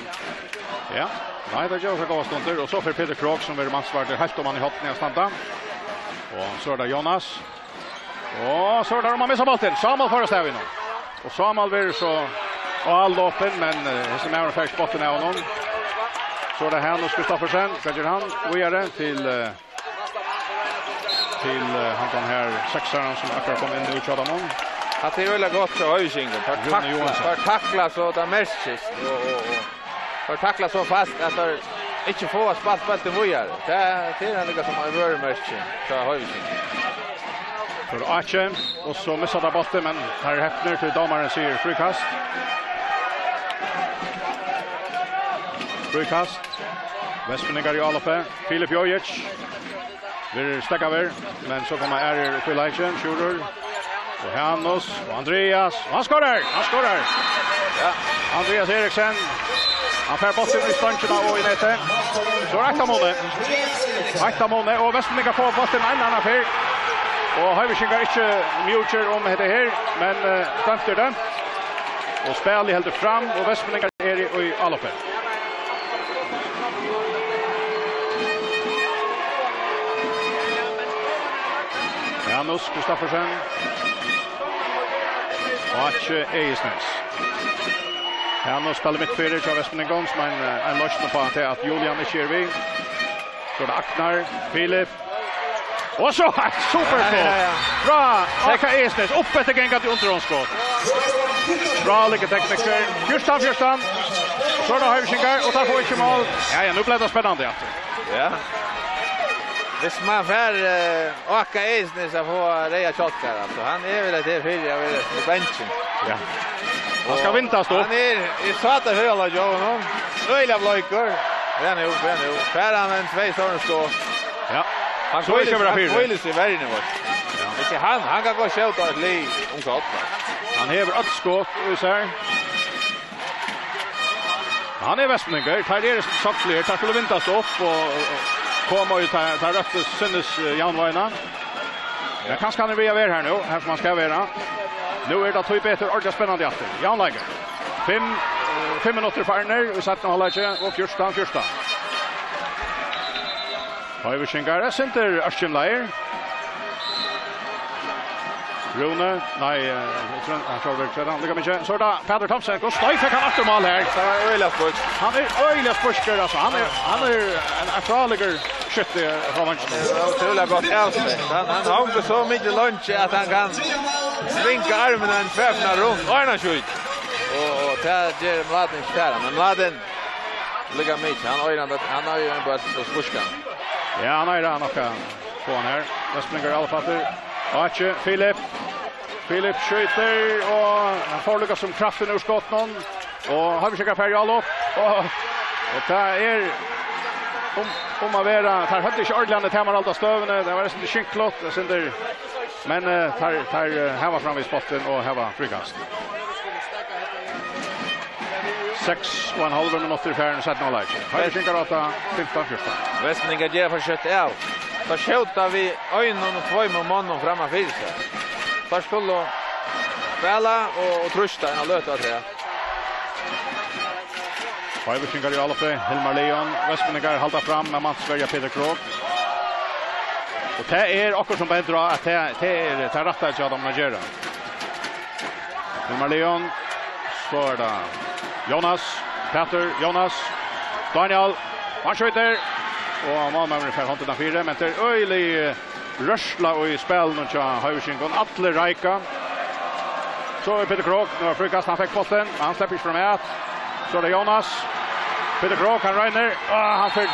Ja, nei, tað gevur seg góðar stundir, og so fer Petur Krok, sum verður mansværdur, heilt oman í hornið at standa. Og so er tað Jónas. Og so er tað um at missa bóltin. Sámal fór avstað við nú. Og Sámal verður so álopin, men, eh, hesin maðurin fær ikki bóltin av honum. So er tað Hanus Kristoffersen. Hvat ger hann? Víðari til, eh, til, eh, handan her seksaran sum akkurát kom inn nú hjá teimum. Hatta er øgiliga gott hjá Hoyvíkingum. Teir Rúna takla, Johansen. Teir takla so tað merkist. Og, og, og teir takla so fast at teir ikki fáa spælt bóltin víðari. Tað, tað er líka sum eitt vørumerki hjá Hoyvíkingum. So er Áki, og so missa teir bóltin, men teir eru hepnir, tí dómarin sigur fríkast. Fríkast. Vestfirðingar í álopið. Filip Jojic. Verður steðgaður, men so koma aðrir upp í leikin, Sjúrður og Hanus og Andreas, og hann skorar, hann skorar. Ja. Andreas Eriksen, hann fær bóltin í stongina og í netið. So er eitt av muni. Eitt av muni, og Vestmanningar fáa bóltin ein annan ferð. Og Hoyvíkingar ikki mjúkir um hetta her, men, eh, dømt er dømt. Og spælið heldur fram, og Vestmanningar eru í áloppi. Janus Kristoffersen. Og Atje Egisnes. Janus spælir mitt fyri hjá Vestmanningum, men, eh, ein loysn upp á tað at Julian ikki er við. So er tað Agnar, Filip. Og so eitt superskot. Ja, ja, ja. Frá Aka Egisnes, upp eftir gangandi undirhóndsskot. Frálíka teknikkur. Fjúrtan fjúrtan. So er tað Hoyvíkingar, og teir fáa ikki mál. Ja, ja, nú bleiv tað spennandi aftur. Ja. Hvis man fær, eh, Aka Egisnes at fáa reyðar kjálkar, altso, hann er vel eitt her fyri at vera í bensini. Ja. Hann skal vindast upp. Hann er, eg sá tað fyrra, Joe, nú. Øgiliga bleikur. Vær nú, vær nú. Fær hann ein tvey stór skot. Ja. Hann so ikki hvílir, vera hann fyri. Hvílir seg verri nú. Ja. Ikki hann, hann kann gott skjóta eitt lið um skot. Hann hevur eitt skot í sær. Hann er vestmanningur, teir eru sáttir, teir skulu vindast upp og, og koma í ta, ta røttu sinnis, eh, javnvágina. Men kanska hann er við at vera her nú, her sum hann skal vera. Nú er tað tíbetur, ordiliga spennandi aftur. Javnleiki. Fimm, eh, fimm minuttir farnir í seinna hálvleiki og fjúrtan fjúrtan. Hoyvíkingar eru sindur ørkymlaðir. Rúni, nei, eh, Trøn-, hann sjálvur, Trøn-, hann líka mikið. So er tað Pætur Thomsen. Hvussu steik fekk hann aftur mál her? Tað var øgiliga spískt. Hann er øgiliga spískur, altso. Hann er, hann er ein, ein frálíkur skytti frá veingjunum. Tað er ótrúliga gott avslutning. Hann, hann hongur so mikið leingi at hann kann svinga armin ein tvær ferðir runt. Og hann skjýtur. Og, og tað ger Mladen ikki til, men Mladen líka mikið. Hann eigur hann, hann eigur hann bara so spískan. Ja, hann eigur hann nokk. Fáa hann her. Vestmanningar eru aftur. Atje, Filip. Filip skjýtur, og hann fær líka sum kraftin úr skotinum. Og Hoyvíkingar fara í álop. Og, og tað er um, um at vera. Teir høvdu ikki ordiliga tamarhald á støðuni. Tað var eitt sindur skinklut, eitt sindur. Men, eh, teir, teir, eh, hava framvegis bóltin og hava fríkast. Seks og ein hálvur minuttur farin í seinna hálvleiki. Hoyvíkingar átta, fimtan fjúrtan. Vestmanningar gera for skjótt av. Teir skjóta við einum og tveimum monnum framman fyri seg. Teir skulu spæla og, og trýsta eina løtu afturat. Hoyvíkingar í áloppi, Hilmar Leon, Vestmanningar halda fram, men mans verja Peter Krogh. Og tað er okkurt sum bendir á, at tað, tað er, tað er rætt at gera. Hilmar Leon, so er tað Jonas, Petur, Jonas, Daniel, hann skjýtur, og málmaðurin fær hondina fyri, men tað er øgiliga rørsla í spælinum hjá Hoyvíkingum, allir reika. So er Peter Krogh, nú er fríkast, hann fekk bóltin, men hann sleppur ikki fram at. So er tað Jonas, Peter Krogh, hann roynir, og hann fer,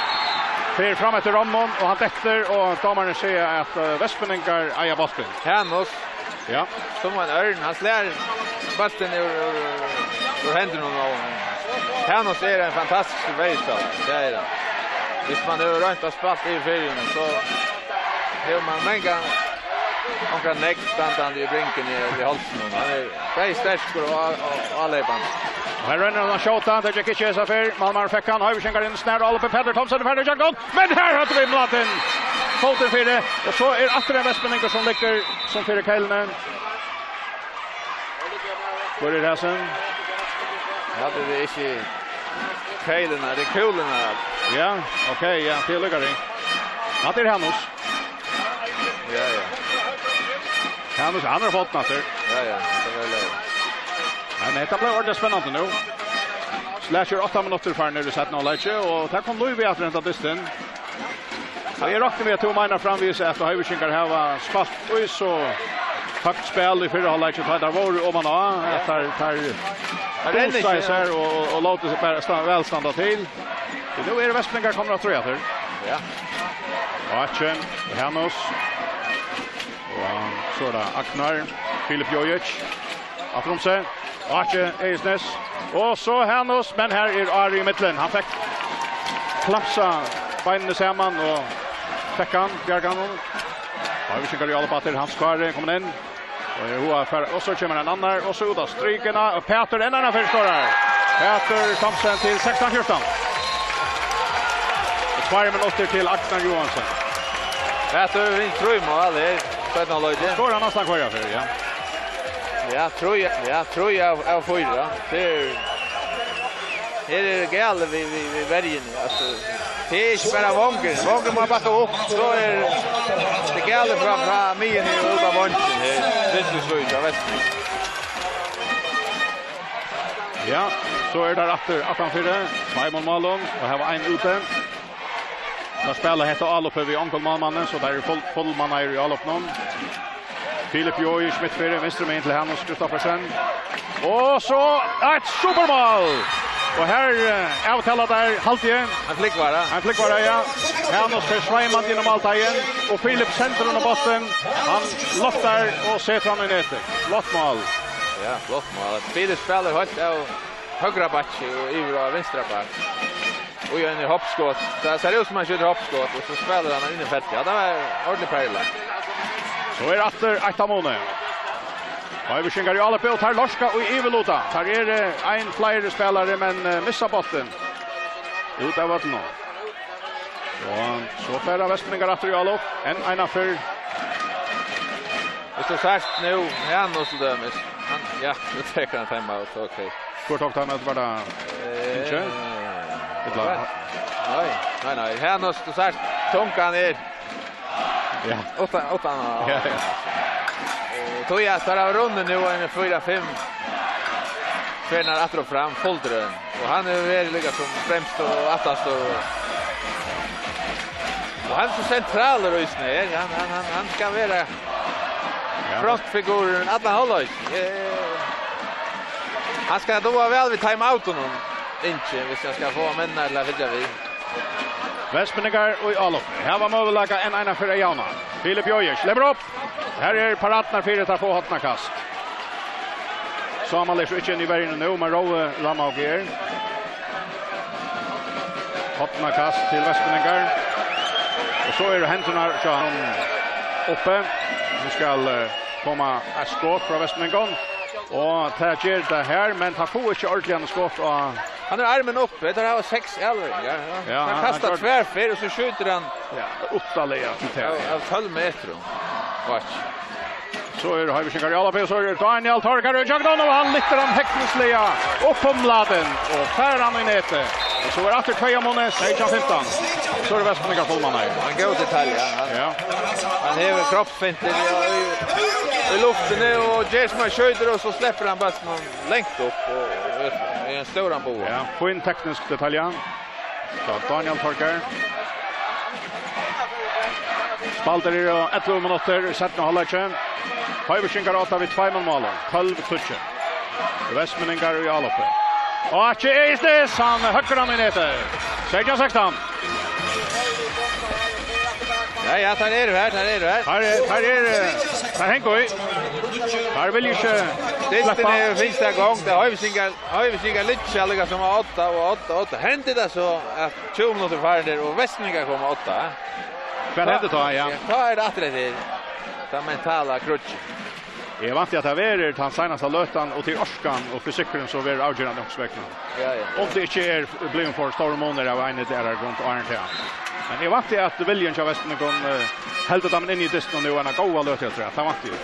fer fram eftir rommum, og hann dettur, og dómarin sigur at, eh, Vestmanningar eiga bóltin. Hanus. Ja. Sum ein ørn, hann slær bóltin úr, úr, úr hendunum á honum. Hanus er ein fantastiskur verjuspælari, tað er hann. Hvis man hevur roynt at spælt yvir fyri honum, so hevur man mangan onkran negg standandi í bringuni við hálsinum. Hann er bæði sterkur og á-, og áleypandi. Og her roynir hann at skjóta, tað gekk ikki hesa ferð. Málmaðurin fekk hann, Hoyvíkingar inn, snar, Oliver Peter Thomsen, ferdig, Jack Gold. Men her høvdu vit Mladen. Fótin fyri, og so er aftur ein vestmanningur sum liggur sum fyri keiluni. Hvør er hasin? Ja, tað er ikki keiluna, tað er kúluna. Ja, ok, ja, tað er líka ringt. Ja, tað er Hanus. Ja, ja. Hanus, hann er fótin aftur. Ja, ja, tað var løg. Men hetta bleiv ordiliga spennandi nú. Slætjur átta minuttir farnir í seinna hálvleiki, og tað kom lív í aftur henda dystin. Og eg rokni við, at tú meinar framvegis, at Hoyvíkingar hava spælt í so høgt spæl í fyrra hálvleiki, tá teir vóru oman á, at teir, teir Teir renna ikki, dúsaðu ja. Sær og, og, og lótu seg bara sta-, væl standa til. Og nú eru vestmanningar komnir aftur. Ja. Atje, Hanus. Og so er tað Agnar, Filip Jojic. Aftur um seg. Atje Egisnes. Og so Hanus, men her er Ari í millum. Hann fekk klamsa beinini saman og Fekk hann, bjargaði honum. Tá er Víkingar í álop aftur, Hans Kári komin inn. Og er hua fer, og so kemur ein annar, og so út á strikuna, og Pætur enn eina ferð skorar. Pætur Thomsen til sekstan fjúrtan. Og tveir minuttir til Agnar Johansen. Pætur, vit trýr mál her, seinna leikið. Skorar hann næstan hvørja ferð, ja. Ja, trýr, ja, trýr av, av fýra. Tað er Her er galið við, við, við verjuni, altso. Tað er ikki bara Wong. Wong má bakka upp, so er tað galið frá, frá miðjuni og út á vongin her. Vinstru síðu, ja, vestri. Ja, so er tað aftur aftanfyri, tveimum málum, og her var ein úti. Teir spæla hetta álopið við ongum málmanni, so teir eru full-, fullmannaðir í álopinum. Filip Jojic mitt fyri, vinstru megin til Hanus Kristoffersen. Og so eitt supermál! Og her, eh, avtalar teir, haldi eg. Ein flúgvara. Ein flúgvara, ja. Hanus fer sveimandi inn á málteigin, og Filip sendir honum bóltin. Hann loftar og setir hann í netið. Flott mál. Ja, flott mál. Filip spælir heilt av høgra bakki og yvir á vinstra bakk. Og í eini hoppskot. Tað sær út sum hann skjýtur hoppskot, og so spælir hann inn í feltið. Ja, tað var ordiliga perla. So er aftur eitt av muni. Hoyvíkingar í álopið, og teir lorka í yvirluta. Teir eru ein fleiri spælari, men, eh, missa bóltin. Út av vøllinum. Og so fara vestmanningar aftur í álop. Enn eina ferð. Viss tú sært nú, Hanus til dømis. Hann, ja, nú tekur hann timeout, ok. Hvør tók timeout, var tað Ingi? Eh, Ella nei, nei, nei. Hanus, tú sært, tungan er. Ja. Uttan, uttan. Ja, ja. Eh, Tobias, teir hava runnið nú eini fýra, fimm. Ferðirnar aftur og fram, full drøn. Og hann hevur verið líka sum fremstur og aftastur. Og hann er so sentralur í sniðum, hann, hann, hann, hann skal vera Ja. frontfigurin allan hálvleik. Eh, hann skal duga væl við timeoutunum, Ingi, viss hann skal fáa menninar til at fylgja við. Vestmanningar í álop. Her var møguleiki enn eina ferð at javna. Filip Jojic, lepur upp. Her er paratar fyri at fáa hornakast. Sámal er so ikki inn í verjuna nú, men Rói Lamhauge er. Hornakast til vestmanningar. Og so eru hendurnar hjá honum uppi. Nú skal, eh, koma eitt skot frá vestmanningum. Og tað ger tað her, men tað fáa ikki ordiliga skot á Hann er armin uppi, teir hava seks avleveringar, ja. Ja, hann, hann kastar hann gjør tvær ferð, og so skjýtur hann Ja, uttaliga til tað. av, av tólv metrum. Watch. So er Hoyvíkingar í álop, so er Daniel Torgar í gjøgnum, og hann lyftir hann hegnisliga upp um latin, og fær hann í netið. Og so er aftur tvey av muni, seytjan fimtan. So er Vestmanningar fullmannaðir. Ein góð detalja, ja. Hann, Ja. hann hevur kroppsfintur í, í, í luftini og ger sum hann skjýtur, og so sleppur hann bóltin langt upp og, og í ein stóran bua. Ja, fín teknisk detalja. Hjá Daniel Torgar. Spældir eru ellivu minuttir í seinna hálvleiki. Hoyvíkingar átta við tveimum málum. Tólv tíggju. Vestmanningar í álopi. Og Aki Eisnes, hann høggur hann í netið. Seytjan sekstan. Ja, ja, teir eru her, teir eru her. Her er, her er, eh, her henger vi. Her vil ikke Dystin slippe. er jo finst der gang, det er Hoyvíkingar, Hoyvíkingar liggja líka sum á odda, og odda, odda. Hendi tað so at tjúgu minuttir farin er, og Vestmanningar koma á odda, eh? Hvat hendi tá, ja? Ja, tá er tað aftur eftir. Tað mentala krutch. Eg vænti at tað verður tann seinasta løtan, og til orkan og fysikkurin so verður avgerandi onkursvegna. Ja, ja. Um tað ikki er blivin for stórur munur av eini delar grund og aðrin tað. Men eg vænti at viljin hjá Vestmanningum, eh, heldur teimum inni í dystinum nú eina góða løtu afturat. Tað vænti eg.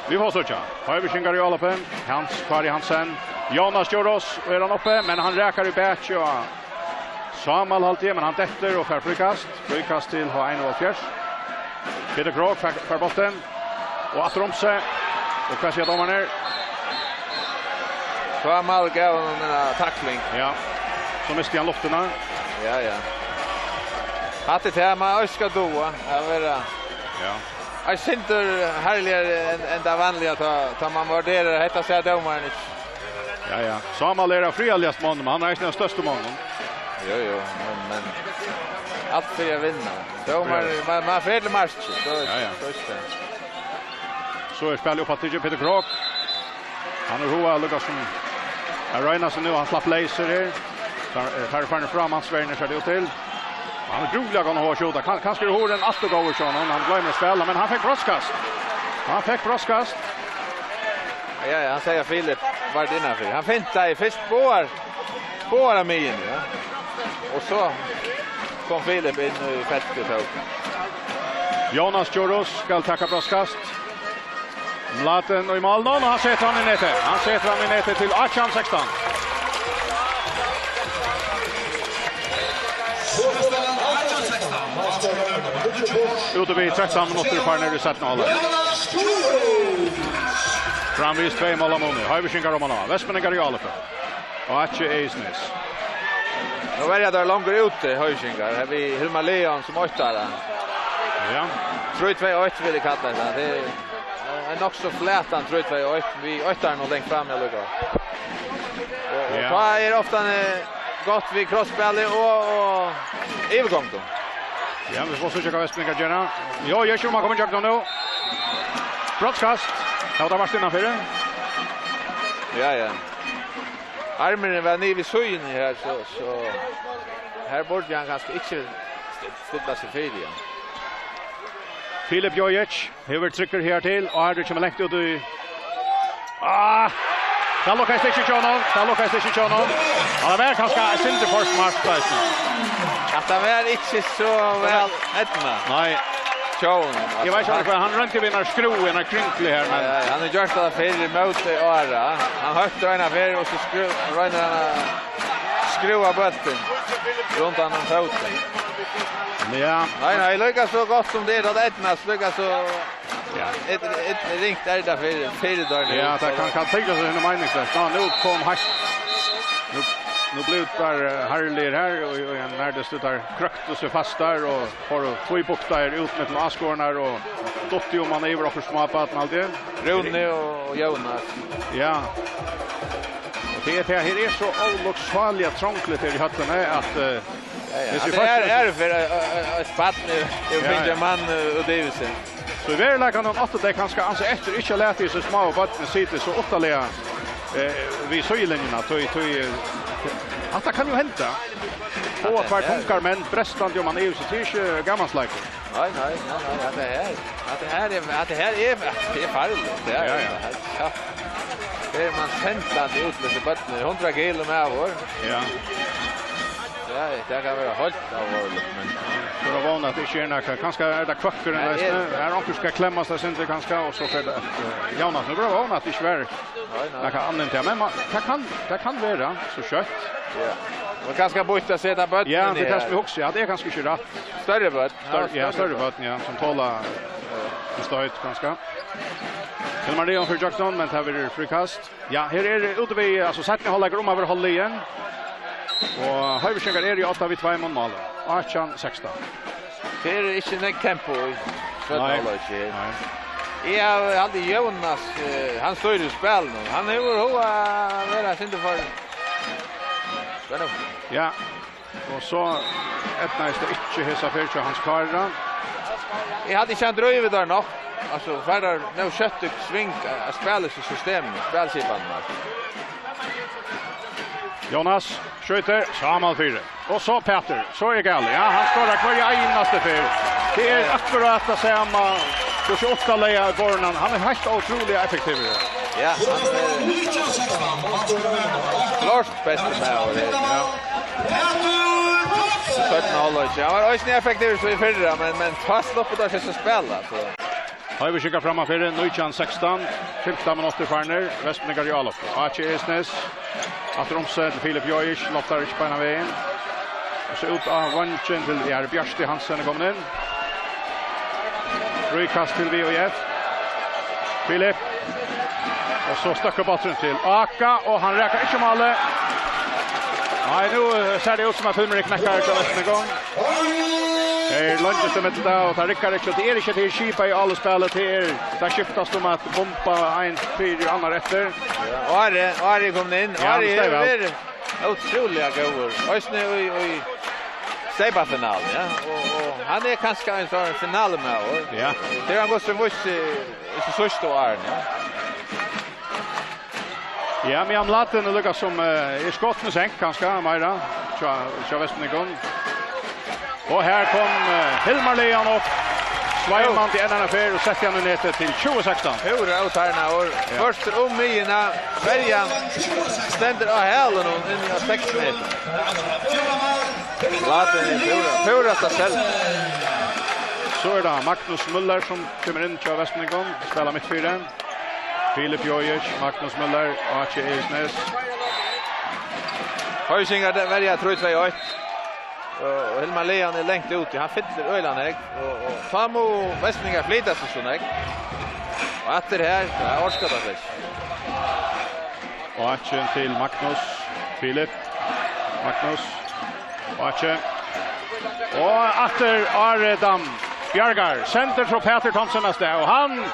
Vit fáa síggja. Hoyvíkingar í álopi. Hans Kári Hansen. Jonas Djurhuus er hann uppi, men hann rakar í bakið á Sámal, haldi eg, men hann dettur og fær fríkast. Fríkast til H einoghalvfjerðs. Peter Krogh fær, fær bóltin. Og aftur um seg. Og hvat siga dómararnir? Sámal gav honum eina takling. Ja. So misti hann luftina. Ja, ja. Hatta er tað, man eisini skal duga, at vera Ja. eitt sindur harðligari enn, enn tað vanliga, tá, tá man vurderar hetta, sigur dómarin ikki. Ja, ja. Sámal er av friðarligastu monnum, hann er eisini av størstu monnum. Jo, jo, men, men alt fyri at vinna. Dómar, Ja. man, man fer til markið, so, Ja, ja. so er tað. So er spælið uppaftur, Peter Krogh. Hann er hugað, lukkar sum at royna seg nú, hann slapp leysur her. Teir, eh, teir eru farnir fram, hann sverjir seg út til. Hann er grúvliga góður at skjóta. Kan-, kanska er hurðin alt ov góður hjá honum. Hann gloymir at spæla, men hann fekk brotskast. Hann fekk brotskast. Ja, ja, hann sigur at Filip var innanfyri. Hann fintaði fyrst báðar, báðar av miðjuni, ja. Og so kom Filip inn í feltið og tók. Jonas Djurhuus skal taka brotskast. Mladen í mál nú, og hann setir hann í netið. Hann setir hann í netið til átjan sekstan. Út við trettan minuttir farnir í seinna hálvleik. Framvegis tvey mál á muni. Hoyvíkingar oman á. Vestmanningar í álopi. Og Atki Egilsnes. Nú verða teir longur úti, Hoyvíkingar. Her við Hilmar Leon sum áttara. Ja. Trý tvey eitt vil eg kalla tað. Tað er ein nokk so flatan trý tvey eitt. Við áttaran og langt fram, ja, lukka. Og, og Ja. tá er ofta, eh, gott við krossspæli og, og yvirgongdum. Ja, vit fáa síggja hvat Vestmanningar gera. Jú, eg skilji, man kemur ígjøgnum nú. Brotskast. Ja, tað var innanfyri. Ja, ja. Armurin var niðri við síðuni her, so, so her burdi hann kanska ikki st-, stilla seg fyri, ja. Filip Jojic hevur tryggur her til, og Ari kemur langt út í. Ah! Tað lukkaðist ikki hjá honum, tað lukkaðist ikki hjá honum. Ja, tað var kanska eitt sindur for smart, eisini. At tað var ikki so væl eydnað. Nei. Hjá honum. Eg veit ikki, hann royndi við eina skrúvu, eina kringlu her, men Ja, ja, hann hevur gjørt tað fyrr móti Ara. Hann hóttir eina ferð og so skrú-, roynir hann at skrúva bóltin rundan um fótin. Ja. Nei, nei, líka so gott sum tað er, at tað eydnast, líka so Ja. Eitt, eitt ringt er tað fyri, fyri døgnet. Ja, tað kann, kann tenkjast, at hann er meiningsleyst. Ná, nú kom heilt. Nú, nú blivu teir, eh, harðligir her, og, og hann nærmast teir krøktu seg fast her, og fóru tvíbuktaðir út millum áskoðararnar, og duttu um hann yvir okkurt smábarn, alt tað. Rúni og Jónas. Ja. Og tað er, tað her er so ólukksáliga trongligt her í høllini, at, eh, Ja, ja. Hvis vi At det er, først er for, eh, eh, eh, et barn, eh, eh, Ja, finner ja. man, eh, og det vil si. So í veruleikanum áttu tey kanska ansi eftir ikki at lata hesi smáu børnini sita so uttaliga, eh, við síðulinjuna, tí, tí, eh, hatta kann jo henda. Og Ja, at tveir ja. tungar menn brestandi um hann yvir seg, tað er ikki gamanleikur. Nei, nei, nei, nei, at det her, at det her er, at det her er, at det er farligt. Det er Ja, jo ja. helt kjapt. Her er man sendandi út við seg børnini, hundrað kilo maður. Ja. Ja, tað kann vera heilt alvorligt, men Tað er vónandi at tað ikki er nakað. Kanska er tað kvøkkurin Nei, eisini. er Her onkur skal klemmast eitt sindur kanska, og so fer tað at, eh, javnast. Nú er bara vónandi at tað ikki verður Nei, nei. nakað annað enn tað. Men man, tað kann, tað kann vera so skjótt. Ja. Og kanska býtt at seta børnini Ja, tað er tað her. sum eg hugsi. Ja, tað er kanska ikki rætt. Størri børn. Størri, ja, størri børn, ja, sum tola ein støyt kanska. Hilmar Leon fer ígjøgnum, men tað verður fríkast. Ja, her er úti við, altso, seinni hálvleikur um at vera hálvliðin. Og Hoyvíkingar eru í odda við tveimum málum. Átjan sekstan. Her er ikki nógv tempo í seinna Nei. hálvleiki her. Nei. Eg havi haldið Jónas, eh, hann stýrir spælinum. Hann hevur hug at vera eitt sindur for Spennandi. Ja. Og so eydnaðist tað ikki hesa ferð hjá Hans Kára. Eg haldi ikki, hann dreiv tað nokk. Altso, fær tað nú skjótt í sving at spæla seg systemið, spælskipanina, altso. Jónas skjýtur, Sámal fyri. Og so Pætur, so er galið. Ja, hann skorar hvørja einastu ferð. Tað er akkurát tað sama. Hvussu uttaliga er borin hann. Hann er heilt ótrúliga effektivur. Ja, hann er klárt besti maður her. Ja. Seinna hálvleiki. Hann var eisini effektivur sum í fyrra, men, men tá sluppu teir seg at spæla, so. Hoyvíkingar frammanfyri, nítjan sekstan, fimtan minuttir farnir, Vestmanningar í álopi. Aki Esnes, aftur um seg til Filip Jojic, loftar ikki beinanvegin. Og so út á vangin til, ja, Bjarti Hansen er komin inn. Fríkast til V Í F. Filip. Og so støkkur bólturin til Aka, og hann rakar ikki málið. Nei, nú, eh, sær tað út sum at filmurin knekkar hjá Vestmanningunum. Her leingist tað millum tað, og tað riggar ikki, og tað er ikki at tað er skipað í áloppsspæli, tað er, tað skiftast um at bomba ein fyri og annar eftir. Ari, Ari er komin inn. Ja, Ari hann hevur steypar. verið ótrúliga góður. Eisini í, í steypafinalu, ja. Og, og hann er kanska ein sånn finalemaður. Ja. Tað er hann gott sum víst í, í síðstu árini, ja. Ja, men Mladen er líka sum, eh, er skotið seint, kanska, meira, hjá, hjá Vestmanningunum. Og her kom, eh, Hilmar Leon upp. Sveimandi enn eina ferð og setti hann í netið til tjúgu sekstan. Púra ótarnaður. Ja. Førtur um miðjuna. Verjan stendur á hælunum inn á seks metur. Latin er púra, púra seg selv. So er tað Magnus Møller sum kemur inn hjá Vestmonningum. Spælir mitt fyri. Filip Jojic, Magnus Møller, Áki Isnes. Hoyvíkingar verja trý tvey eitt. Og, og Hilmar Leon er langt úti, hann fyllir øgiliga nógv. Og, og tá mugu Vestmonningum flyta seg so nógv. Og aftur her, tað orkar tað ikki. Og Áki til Magnus. Filip. Magnus. Áki. Og aftur Ari Dam. Bjargar. Sendir so Pætur Thomsen av stað. Og hann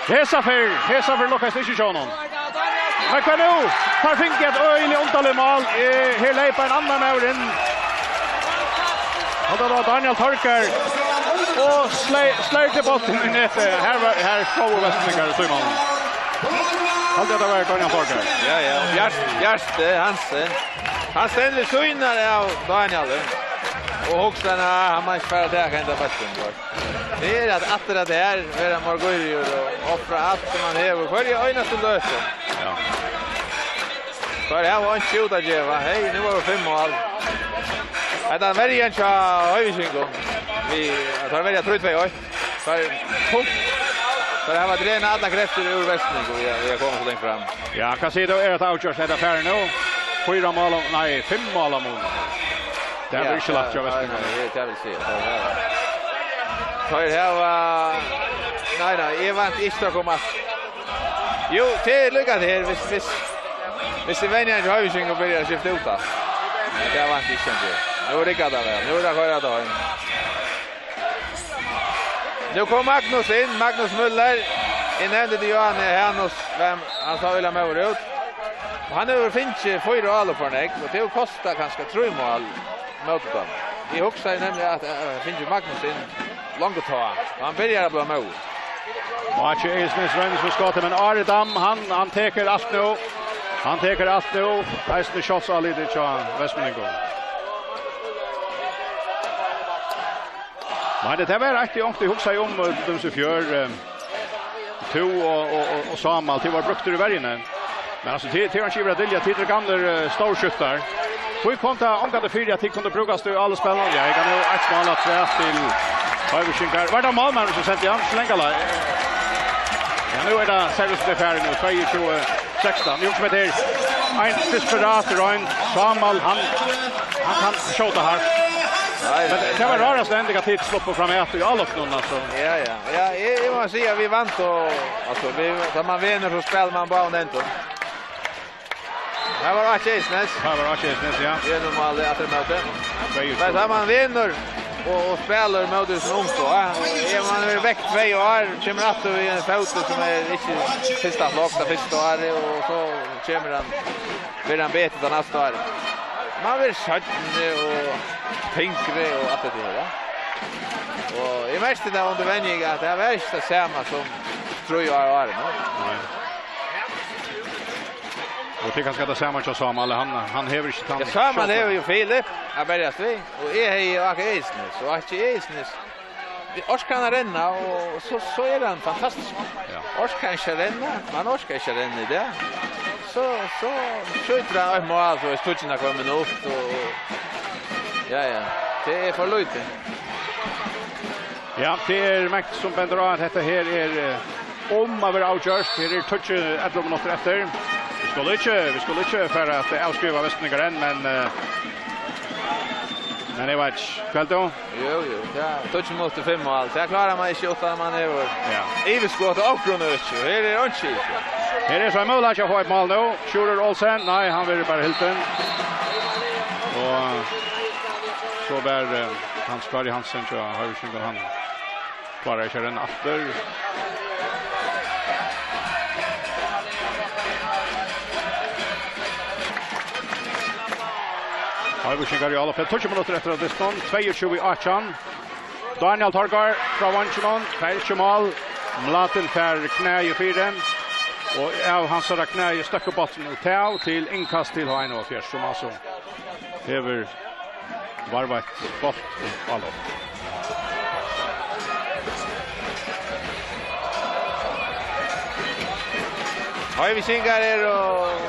Hesa ferð, hesa ferð lukkast ikki hjá honum. Men hvat nú? Teir fingu eitt øgiliga undarligt mál. Eh, her leyp ein annar maður inn. Og tað var Daniel Torger. Og slei-, sleivdi bóltin í netið. Her var, her stóðu Vestmonningum, Símun. Haldi at tað var Daniel Torger. Ja, ja. Bjart, Bjarti Hansen. Hann stendur við síðuna av Daniel. Og hugsar, at hann má ikki fara at taka henda bóltin. Tað er at aftur at her vera meðgivin og ofra alt sum hann hevur. Hvørja einastu løtu. Ja. Teir hava einki út at geva. Hey, nú er fimm mál. Hetta er verjan hjá Hoyvíkingum. Vit, teir verja trý tvey eitt. Teir pumpa. Teir hava dregið allar kreftir úr Vestmonningum og vit, vit eru komin so langt fram. Ja, hvat sigur tú? Er tað avgjørt, hetta fer nú? Fýra mál, nei, fimm mál á mun. Tað er ikki lætt hjá Vestmonningum. Nei, nei, tað vil eg siga. Teir hava, nei, nei, eg vænti ikki at koma aftur. Jú, tað er líka tað her, viss, viss, viss tað venjast hjá Hoyvíkingum og byrjar at skifta út, tá. Tað vænti eg ikki, hann ger. Nú riggar tað væl. Nú er tað at koyra tað heim. Nú kom Magnus inn, Magnus Møller. Eg nevndi tað, Johan Hanus, hvønn hann sá øgiliga móður út. Og hann hevur fingið fýra álopp fyri nógv, og tað hevur kostað kanska trý mál móti teimum. Eg hugsaði nemliga at, at fingu Magnus inn longu tá. Og hann byrjar at blíva móður. Og Áki Isnes roynir við skotið, men Ari Dam, hann, hann tekur alt nú. Hann tekur alt nú. Eisini sjálvsálitið hjá Vestmonningum. Nei, tað var eitt, eg onkuntíð hugsaði um, eh, til dømis í fjør, eh, tú og, og, og, og Sámal, tit vóru brúktir í verjuni. Men altso, tit, tit hava ikki yvir at dylja, tit eru gamlir, eh, stórskyttar. Hví kom tað ongantíð fyri, at tit kundu brúkast í áloppsspælinum? Ja, eg kann jú eitt mál afturat til Hoyvíkingar. Var tað málmaðurin, sum sendi hann? So leingi leið. Ja, nú er tað servus, tað er farið nú, tveyogtjúgu sekstan. Jú, sum hetta er ein desperat roynd. Sámal, hann, hann kann skjóta hart. Nei, men nei, tað var nei, nei. Rarast ending, at tit sluppu fram eftir í áloppinum, altso. Ja, ja. Ja, eg, eg má siga, vit vandu, og, altso, vit, tá man vinnur, so spælir man báðum endum. Her var Áki Isnes. Her var Áki Isnes, ja. Í einum máli aftur á móti. Tvey. Men tá man vinnur og, og spælir móti sum ungt, ja. Er man verið vekk tvey ár, kemur aftur við ein fótur sum er ikki fyrsta flokk, tað fyrsta árið, og so kemur hann, verður hann betur tað næsta árið. Man verður seinni og tyngri og alt tað har, ja. Og eg merkti tað undir venjing, at tað var ikki tað sama sum trý ár áðrenn, ja. Nei. Og tað er kanska tað sama hjá Sámali, hann, hann hevur ikki tann. Ja, Sámal hevur jú Filip at berjast við, og eg hevði jú Áki Isnes, og Áki Isnes, orkar hann at renna, og so, so er hann fantastiskur. Ja. Orkar hann ikki at renna, hann orkar ikki at renna í dag, so, so skjýtur hann eitt mál, so er stuttan av hvønn minutt, og, ja, ja, tað er for lítið. Ja, tað er mangt sum bendir á, at hetta her er, eh, um at vera avgjørt. Her er tíggju, ellivu minuttir eftir. Vit skulu ikki, vit skulu ikki fara at avskriva Vestmonningum enn, men, eh, men eg veit ikki. Hvat heldur tú? Jú, jú, tað er tíggju minuttir, fimm mál. Tað klárar man ikki uttan man hevur, ja, yvirskot á onkrum øki. Her er einki. Her er so ein møguleiki at fáa eitt mál nú. Sjúrður Olsen, nei, hann verður bara hildin. Og so var, eh, Hans Kári Hansen hjá Hoyvíkingum, hann klárar ikki at renna aftur. Hoyvíkingar í álopp, tíggju minuttir eftir av dystinum, tveyogtjúgu átjan. Daniel Torgar frá veinginum, fær ikki mál. Mlatin fær knæið fyri, og av hansara knæi støkkur bólturin út av til innkast til H einoghalvfjerðs, sum altso hevur Varveitt bolt upp á loft. Hoyvíkingar eru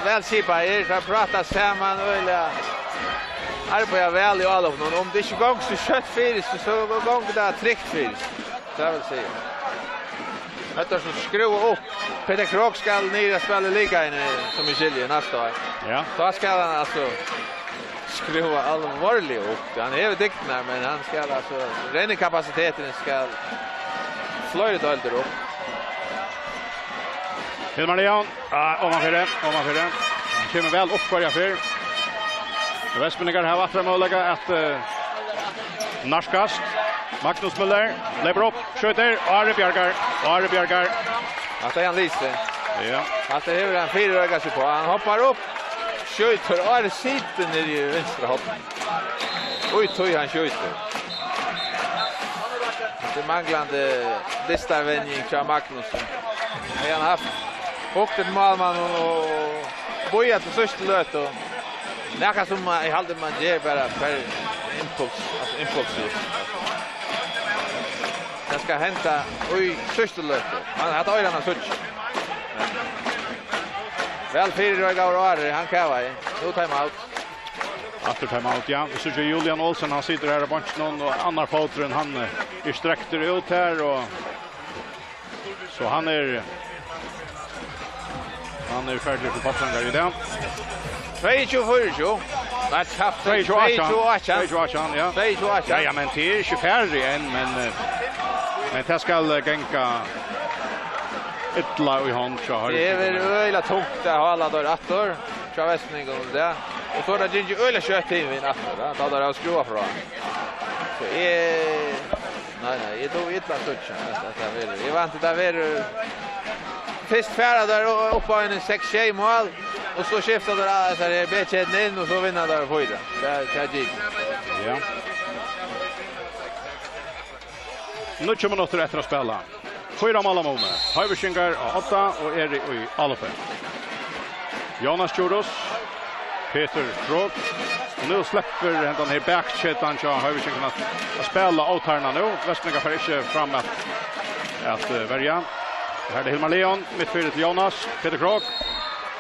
væl skipaðir, teir práta saman øgiliga, arbeiða væl í álopinum. Um tað ikki gongur so skjótt fyri, so, so gongur tað trygt fyri, tað vil siga. Hetta er so skrúva upp. Peter Krog skal niður at spæla í ligaen, sum eg skilji, næsta ár. Ja. Tá skal hann altso skrúva alvorliga upp. Hann hevur dygdirnar, men hann skal altso, rennukapasiteturin skal fleiri deildir upp. Hilmar Leon, ja, omanfyri, omanfyri. Hann kemur væl upp hvørja ferð. Vestmanningar hava aftur møguleika at, eh, nærkast. Magnus Møller leipur upp, skjýtur, Ari bjargar, Ari bjargar. Hatta er hann lýstur. Ja. Hatta hevur hann fyrireikað seg uppá. Hann hoppar upp, skjýtur, Ari situr niðri í vinstra horni. Oj, tí hann skjýtur. Hatta er manglandi lystarvenjing hjá Magnusi. Hevði hann havt hugt eftir málmanninum og bíðað til síðstu løtu. Nakað sum man, eg haldi, man ger bara per impuls, altso impulsivt. Tað skal henda í síðstu løtu. Man, hatta eigur hann at síggja. Væl fyrireikaður Ari, hann kavaði. Nú time out. Aftur time out, ja. Vit síggja Julian Olsen, hann situr her á beinkinum, og annar fóturin, hann, eh, er strektur út her, og so hann er, hann er ferdigur til fótlangar í dag. Tveyogtjúgu fýraogtjúgu. Nei, kjapt. Tveyogtjúgu átjan. Tveyogtjúgu átjan. Tveyogtjúgu átjan, ja. Tveyogtjúgu átjan. Ja, ja, men tað er ikki farið enn, men, eh, men tað skal, eh, ganga illa í hond hjá Høyre. Tað er øgiliga tungt at halda teir aftur hjá Vestmanningum í dag. Og so er tað gingið øgiliga skjótt til við aftur, ja. Tá teir hava skrúvað frá. So eg Nei, nei, eg dugi illa at síggja, at, at tað verður. Eg vænti, tað verður fyrst fara teir u-, upp á eini seks, sjey mál, og so skifta teir av, hesar her B-kedurnar inn, og so vinna teir fýra. Tað, tað ger. Ja. Níggju minuttir eftir at spæla. Fýra mál á muni. Hoyvíkingar á odda og eru í álopi. Jonas Djurhuus, Peter Krog. Og nú sleppur hendan her bakketan hjá Hoyvíkingum at, at spæla ótarna nú. Vestmanningar fara ikki fram at, at, eh, verja. Her er tað Hilmar Leon, mitt fyri til Jonas, Peter Krog.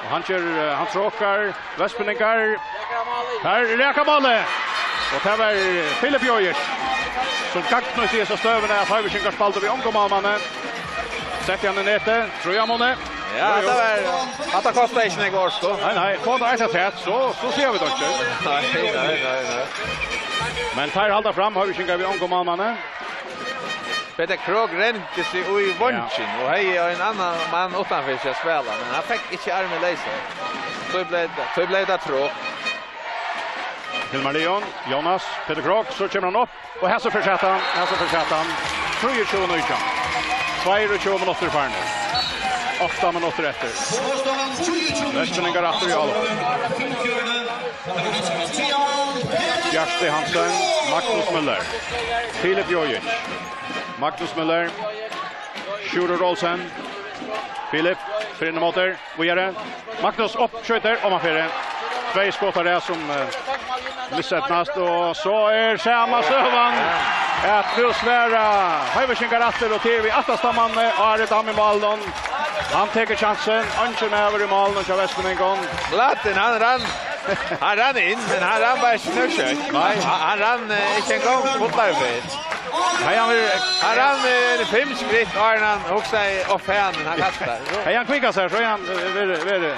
Og hann ger, eh, hann trókar, Vestmanningar. Her er raka málið. Og tað var Filip Jojic, sum gagnnýtti hesa støðuna at Hoyvíkingar spældu við ongum málmanni. Setti hann í netið, trý av muni. Ja, jú, jú. Hatta var, hatta kostar ikki nógv orku. Nei, nei, fá tað eitt afturat, so, so siga vit einki. Nei, nei, nei, nei. Men teir halda fram, Hoyvíkingar við ongum málmanni. Peter Krog rendi seg í vongin, ja, og hevði ein annan mann uttanfyri seg at spæla, men hann fekk ikki armin leysur. So bleiv tað, so bleiv tað trók. Hilmar Leon, Jonas, Peter Krog, so kemur hann upp, og her so forsæt hann, her so forsæt hann. Trýogtjúgu nítjan. Tveyogtjúgu minuttir farnir. Átta minuttir eftir. Vestmanningar aftur í álopi. Bjarti Hansen, Magnus Møller, Filip Jojic, Magnus Møller, Sjúrður Olsen, Filip, fer inn ímóti, víðari, Magnus upp, skjýtur, omanfyri. Tvey skot á rað sum, eh, miseydnast, og so er sama søgan. At nú svara Hoyvíkingar aftur, og til við aftasta manni, Ari Dam í málinum. Hann tekur kjansin, eingin maður í málinum hjá Vestmanningum. Latin, hann rann. Hann rann inn, men hann rann bara ikki nóg skjótt. Nei. Hann, hann rann, eh, ikki eingong fullari ferð. Hevði hann verið, hann rann, eh, fimm skritt, áðrenn hann hugsaði, "Ó, fanin, hann kastar." So. Hevði hann kvikkað sær, so hevði hann, eh, verið, verið.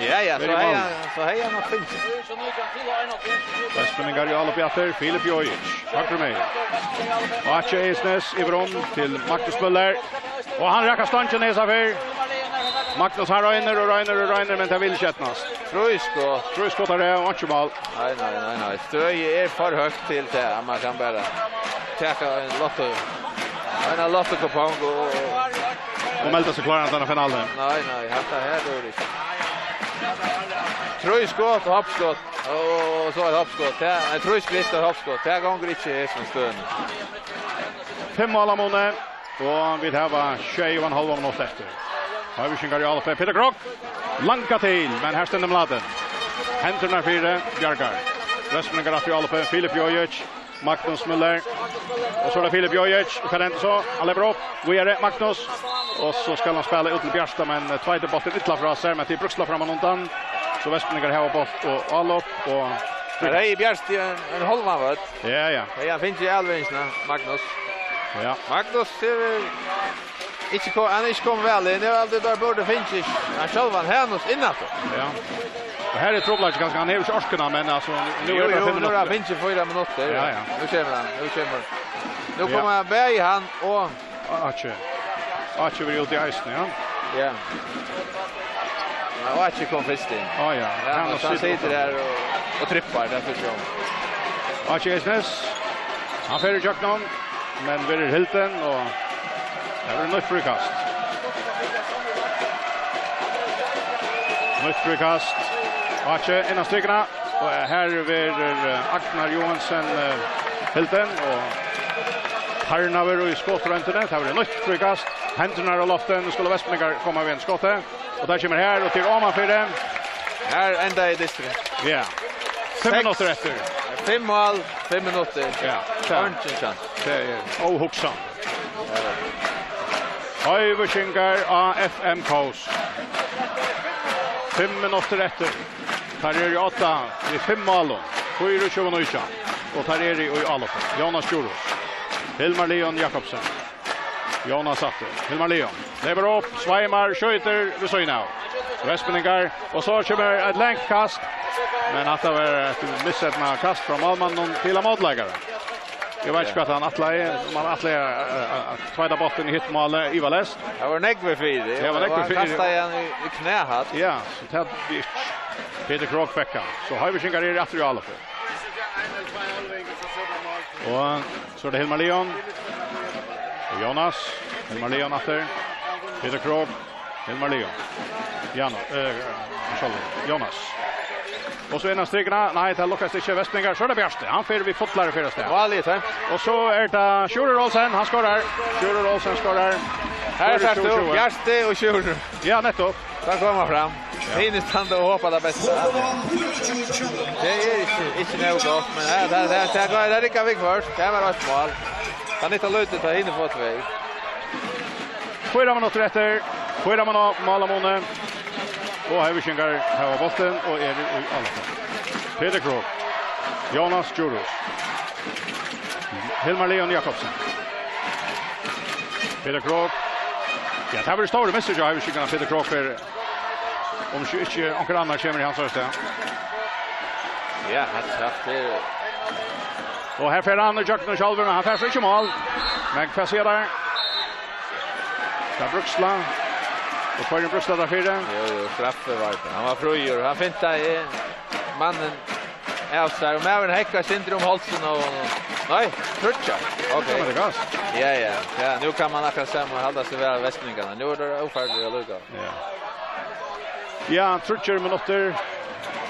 Ja, ja, so hevði hann, so hevði hann nokk fingið. Vestmanningar í álopi aftur, Filip Jojic, høgru megin. Áki Egilsnes yvir um til Magnus Møller. Og hann rakar stongina hesa ferð. Magnus, hann roynir og roynir og roynir, men tað vil ikki eydnast. Trý skot. Trý skot á rað, og einki mál. Nei, nei, nei, nei. Støðið er for høgt til tað, at man kann bara taka ein lotto, ein lottokupong og, og, og melda seg kláran til henda finaluna. Nei, nei, hatta her duger ikki. Trý skot og hoppskot, og so eitt hoppskot. Tað, nei, trý skritt og hoppskot. Tað gongur ikki í hesum støðum. Fimm mál á muni. Og vit hava sjey og ein hálvan minutt eftir. Hoyvíkingar í álopi. Peter Krog. Langa til, men her stendur Mladen. Hendurnar fyri, bjargar. Vestmanningar aftur í álopið. Filip Jojic. Magnus Müller. Og so er tað Filip Jojic. Og hvat hendir so? Hann leypur upp. Víðari. Magnus. Og so skal hann spæla út til Bjarta, men, eh, tveitir bóltin illa frá sær, men tað er Brúksla framman undan. So Vestmanningar hava bólt og álop og Her hevði Bjarti ein, ein hálvan vødd. Ja, ja. Hevði hann fingið avlevingina, Magnus. Ja. Magnus er, eh, ikki ko-, hann er ikki komin væl inn. Tað er altíð, teir burdu fingið hann sjálvan, Hanus, inn aftur. Ja. Og her er trupulleikin kanska, hann hevur ikki orkuna, men altso, nú Jú, er tað jú, fimm nú er hann minuttir. Fingið fýra minuttir. Ja, ja. Nú kemur hann, nú kemur. Nú Ja. koma bæði hann og Áki. Áki verður úti eisini, ja. Ja. Ja, Áki kom fyrst inn. Á, ja. Ja, Hanus hann situr situr her og, og trippar, tað er sjón. Áki Eisnes. Hann fer ígjøgnum, men verður hildin, og tað verður nýtt fríkast. Nýtt fríkast. Áki innan strikuna. Og her verður, eh, Agnar Johansen, eh, hildin og tarnaður í skotroyndini. Tað verður nýtt fríkast. Hendurnar á lofti, nú skulu Vestmanningar koma við einum skoti. Og tað kemur her, og til omanfyri. Her endaði dysturin. Ja. Fimm Seks. minuttir eftir. Fimm mál, fimm minuttir. Ja, tað Eingin chance. tað er óhugsandi. Hoyvíkingar á F M Kós. Fimm minuttir eftir. Teir eru í odda við fimm málum. Fýraogtjúgu nítjan. Og teir eru í álopinum. Jónas Djurhuus. Hilmar Leon Jakobsen. Jónas aftur. Hilmar Leon. Leypur upp, sveimar, skjýtur við síðuna av. Vestmanningar. Og so kemur eitt langt kast. Men hatta var eitt miseydnað kast frá málmanninum til ein mótleikara. Eg veit ikki hvat hann ætlaði, um hann ætlaði at, at, at tveita bóltin í hitt málið, ivaleyst. Tað var nógv fyri. Ja, tað var nógv Og hann fyri. kastaði hann í, í knæ hatt. Ja, so tað er ikki. Petur Krogh fekk hann. So Hoyvíkingar eru aftur í álopið. Og so er tað Hilmar Leon. Og Jónas. Hilmar Leon aftur. Petur Krogh. Hilmar Leon. Jan, eh, sorry, Jónas. Og so innan strikuna. Nei, tað lukkast ikki. Vestmanningar. So er tað Bjarti. Hann fer við fullari ferð avstað. Málið er tømt. Og so er tað Sjúrður Olsen. Hann skorar. Sjúrður Olsen skorar. Her sært tú Bjarti og Sjúrður. Ja, nettopp. Tá koma fram. Ja. Hinir standa og hopa tað besta. Tað er ikki, ikki nóg gott, men tað, tað, tað, tað, tað riggar viðhvørt. Tað var eitt mál. Kann ikki lúta, tá hinir fáa tvey. Fýra minuttir eftir. Fýra minuttir, mál á muni. Og Hoyvíkingar hava bóltin og eru í álopinum. Petur Krogh. Jónas Djurhuus. Hilmar Leon Jakobsen. Petur Krogh. Ja, tað verður stórir missir hjá Hoyvíkingunum, Petur Krogh fer, um ikki, ikki onkur annar kemur í hansara stað. Ja, hann traff til. Og her fer hann ígjøgnum sjálvur, men hann fær so ikki mál. Men hvat siga teir? Tað er Brúksla. Og hvørjum Brúksla tað fyri? Jú, jú, straffi var tað. Hann var fríur. Hann fintaði mannen av sær. Og maðurin hekkur eitt sindur um hálsin á honum. Nei, tríggjar. Ok. Tað er gott. Ja, ja. Ja, nú kann man akkurát sama halda seg við Vestmanningarnar. Nú er tað ófarligt allíkavæl. Ja. Ja, tríggjar minuttir.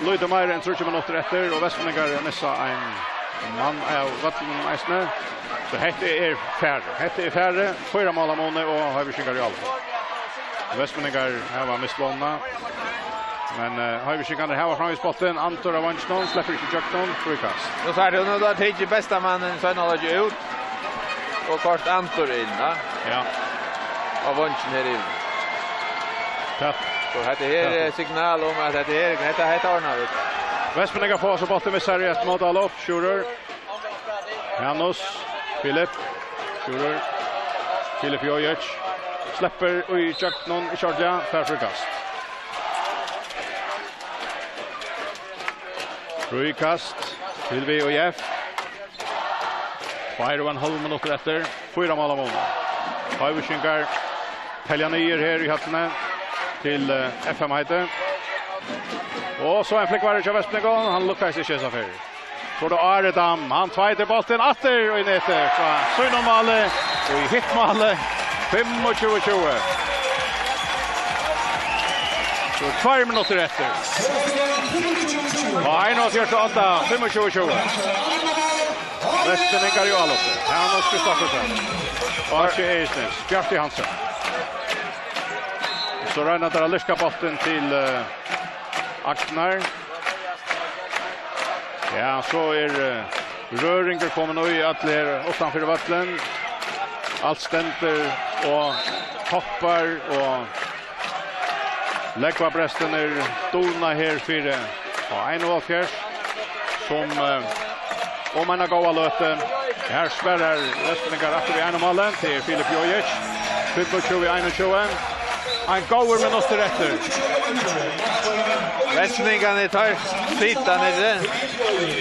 Lítið meira enn tríggjar minuttir eftir, og Vestmanningar missa ein mann av vøllinum eisini. So hetta er farið. Hetta er farið. Fýra mál á muni og Hoyvíkingar í álopinum. Vestmanningar hava mist vónina. Men, eh, Hoyvíkingarnir hava framvegis bóltin. Antur av veinginum, sleppur ikki ígjøgnum. Fríkast. Nú sært tú, nú tá tekur besta mannin Svein Óla út. Og koyrt Antur inn, ja. Ja. Av veingin her yvir. Tað So hetta her er signal um at hetta her, hetta, hetta ordnar vit. Vestmanningar fáa so bóltin við sær í eitt mótálop. Sjúrður. Janus. Filip. Sjúrður. Filip Jojic. Sleppur í gjøgnum, ikki ordiliga. Fær fríkast. Fríkast til V O F. Tveir og ein hálv minuttur eftir. Fýra mál á vónum. Hoyvíkingar telja niður her í høllini til, eh, F M heitið. Og so ein flúgvari hjá Vestmanningunum. Hann lukkaðist ikki hesa ferð. So er tað Ari Dam. Hann tveitir bóltin aftur í netið frá sínum máli. Og í hitt máli. Fimmogtjúgu tjúgu. So tveir minuttir eftir. Og einogfjøruti átta, fimmogtjúgu tjúgu. Vestmanningar í álopið. Hanus Kristoffersen. Áki Eisnes. Bjarti Hansen. So royna teir at lirka bóltin til, eh, Agnar. Ja, so er, eh, røring komin í, allir uttanfyri vøllin. Alt stendur og hoppar og lógvabrestirnir dúna her fyri á einoghálvfjerðs, sum, eh, um eina góða løtu. Her sparrar Vestfirðingar aftur við einum máli. Tað er Filip Jojic. Fimmogtjúgu einogtjúgu. Ein góður minuttur eftir. Vestfirðingarnir, teir sita niðri.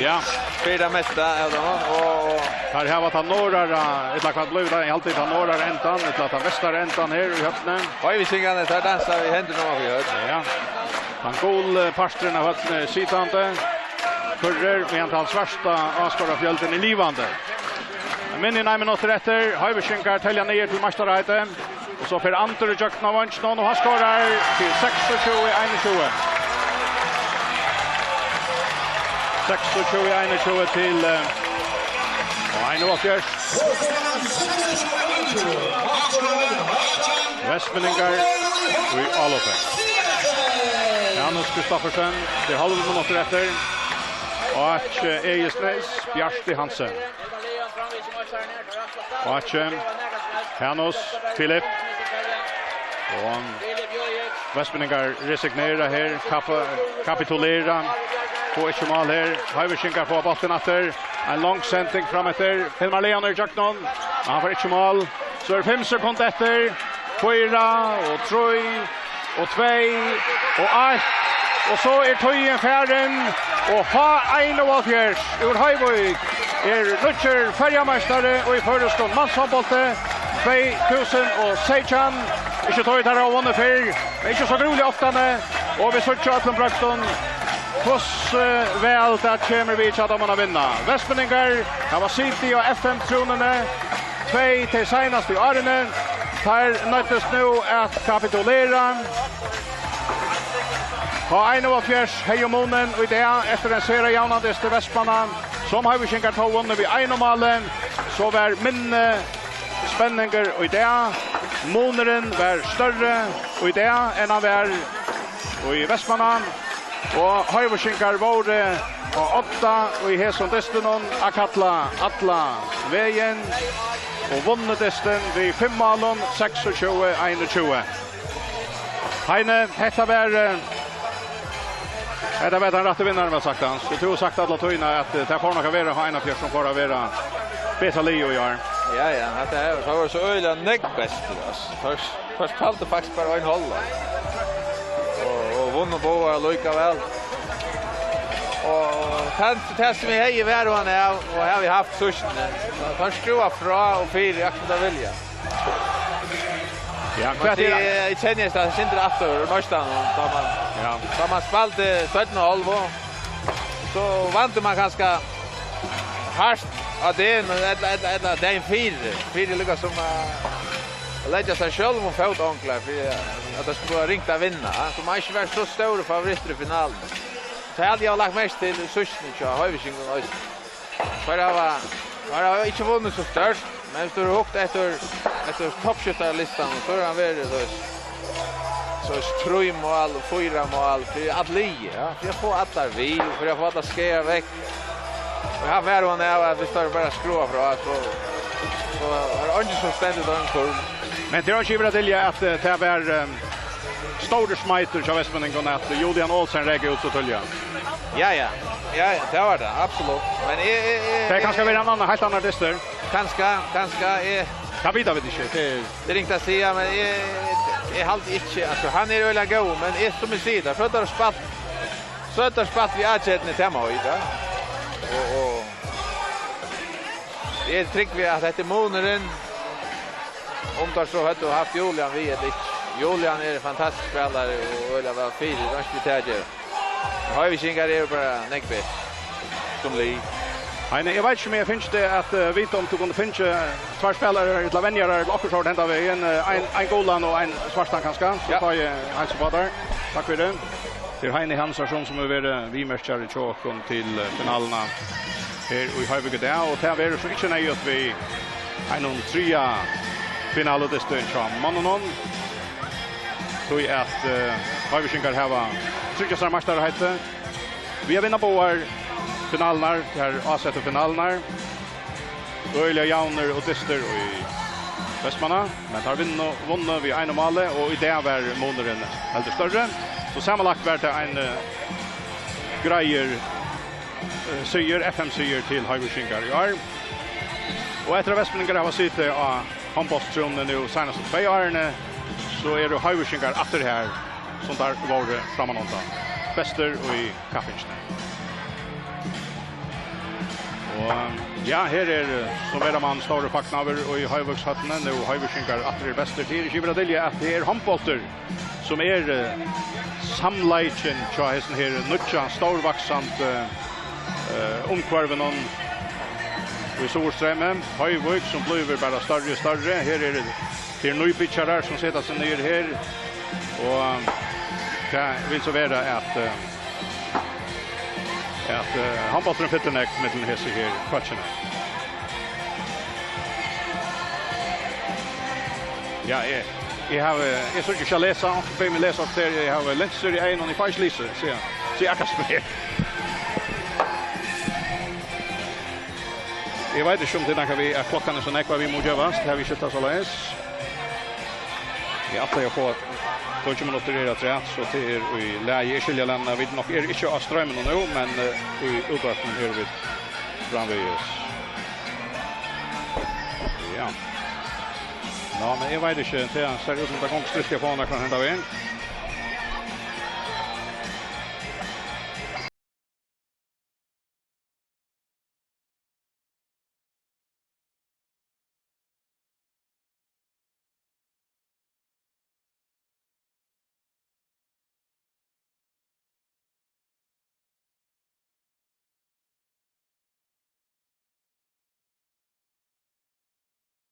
Ja. Fyri tað mesta av teimum. Og, og Teir hava tann norðara, ella hvat blívur tað, eg haldi tann norðara endan, ella tann vestara endan her í høvdinum. Hoyvíkingarnir, teir dansa við hendurnar upp í høvd. Ja. Tann guli parturin av høvdinum er sitandi. Kurrir, meðan tann svarta áskorafjøldin er livandi. Minni enn ein minuttur eftir. Hoyvíkingar telja niður til meistaraheitið. Og so fer Andri ígjøgnum av veinginum, og hann skorar til seksogtjúgu einogtjúgu. Seksogtjúgu einogtjúgu til, eh, og einoghálvfjerðs. Vestfirðingar í áloppi. Janus Kristoffersen, tað er hálvur minuttur eftir. Og Áki Egisnes, Bjarti Hansen. Áki, Janus, Filip. Og Vestfirðingar resignera her, kapa-, kapitulera. Fáa ikki mál her. Hoyvíkingar fáa bóltin aftur. Ein long sending fram eftir. Hilmar Leon er ígjøgnum. Men hann fær ikki mál. So er fimm sekund eftir. Fýra og trý og tvey og eitt. Og so er tíðin farin. Og H einoghálvfjerðs úr Hoyvík er nýggjur føroyameistari í føroyskum manshandbólti tvey túsund og seytjan. Ikki tí teir hava vunnið fyrr, men ikki so grúiliga oftani. Og vit síggja á øllum brøgdum, hvussu væl tað kemur við hjá teimum at vinna. Vestfirðingar hava sitið á F M-trúnuni tvey tey seinastu árini. Teir noyddust nú at kapitulera. H einoghálvfjerðs hevði munin í dag eftir ein sera javnan dyst í Vestmanna, sum Hoyvíkingar tó vunnu við einum máli, so var minni spenningur í dag. Munurin var størri í dag enn hann var í Vestmanna. Og Hoyvíkingar vóru á odda í hesum dystinum at kalla alla vegin og vunnu dystin við fimm málum, seksogtjúgu einogtjúgu. Heini, hetta var, eh, hetta var tann rætti vinnarin, væl sagt, Hans. Tú hevur sagt alla tíðina at, eh, tað fór nokk at vera H einoghálvfjerðs sum fór at vera betra lið í ár. Ja, ja, hetta er, teir vóru so øgiliga nógv bestir, altso. Teir, teir spældu faktiskt bara ein hálvleik. Og, og vunnu báðar allíkavæl. Og tað, tað sum eg hevði varhugan av, og havi havt síðst, teir skrúva frá og fyri, akkurát sum teir vilja. Ja, men hvat er tað, eg kenni tað sindur aftur, næstan, tá man, ja, tá man spældi seinnu hálvleik, so vandi man kanska hart á degnum, ella, ella, ella dagin fyri, fyri líka sum at leggja sær sjálvum fótonglar, fyri at tað skuldi vera ringt at vinna, ja. So man ikki var so stórur favorittur í finaluni. Tað havi eg lagt merki til í síðstuni hjá Hoyvíkingum eisini. Teir hava, teir hava ikki vunnið so stórt, men viss tú hevur hugt eftir, eftir toppskiftaralistanum, so hevur hann verið so, so trý mál og fýra mál fyri alt liðið, ja. Fyri at fáa allar við, og fyri at fáa allar skaðar vekk. Og her var hon av, at viss teir bara skrúva frá, so, so er tað eingin sum stendur í teimum kurv. Men tað er ikki yvir at dylja at, eh, tað var, eh, stórur smeitur hjá Vestmanninum at Julian Olsen reyk út so tíðliga. Ja, ja. Ja, ja, tað var tað, absolutt. Men eg, eg, eg, tað er kanska eg verið ein annan, heilt annar dystur. Kanska, kanska, eg, tað vita vit ikki. Tað er, tað er ringt at siga, men eg, eg haldi ikki, altso, hann er øgiliga góður, men eg, sum eg sigi, tað er so, tað er spælt, so, tað er spælt við ágætni, tað má vita. Og, og eg eri tryggur við, at hetta er munurin. Um teir so høvdu havt Julian við ella ikki. Julian er ein fantastiskur spælari og øgiliga væl fyri, tað er ikki við tað at gera. Hoyvíkingar eru bara nógv betri sum lið. Heini, eg veit ikki, um eg fekk teg at, eh, vita, um tú kundi fingið tveir spælarar, ella venjarar, ella okkurt sort henda vegin, eh, ein, ein gulan og ein svartan kanska, so, ja, tá eg heilsi uppá tær. Takk fyri. Tað er Heini Hansason, sum hevur verið viðmerkjari hjá okkum til, eh, finaluna her í Hoyvík í dag, og tað verður so ikki neyðugt við einum triðja finaludysti hjá monnunum, tí at, eh, Hoyvíkingar hava tryggjað sær meistaraheitið við at vinna báðar Finalurnar, tær ásettu finalurnar. Øgiliga javnir og dystir í Vestmanna, men teir vinnu, vunnu við einum máli, og í dag var munurin heldur størri. So samanlagt var tað ein, eh, greiður, eh, sigur, F M-sigur til Hoyvíkingar í ár. Og eftir at vestmanningar hava sitið á hondbóltstrúnuni nú seinastu tvey árini, so eru Hoyvíkingar aftur har, sum teir vóru frammanundan. Bestir í kappingini. Og, ja, her er, eh, sum vera man, stórur fagnaður í Hoyvíkshøllini. Nú Hoyvíkingar aftur eru bestir. Tað er ikki yvir at dylja, at tað er hondbóltur, sum er, eh, samleikin hjá hesum her nýggja, stórvaksandi, eh, umhvørvinum í Suðurstreymi. Hoyvík, sum blívur bara størri og størri. Her eru tað nýbyggjarar, sum seta seg niður her. Og tað vil so vera at, eh, at, eh, hondbólturin fyllir nógv millum hesi her fólkini. Ja, eg, eg havi, eg syrgi ikki at lesa, onkur biður meg lesa upp her, eg havi linsur í eygunum, eg fái ikki lisið, sigur hann. Sigur Akkas meg. Eg veit ikki, um tað er nakað við, at klokkan er so nógv, at vit mugu gevast, tað havi eg skilt tað soleiðis. Eg ætlaði at fáa tjúgu minuttir her afturat, so tað er í lagi. Eg skilji, at vit nokk eru ikki á streyminum nú, men, eh, í útvarpinum eru vit framvegis. Ja. Nå, men eg veit ikki, tað sær út sum tað gongur striltið at fáa nakran henda vegin.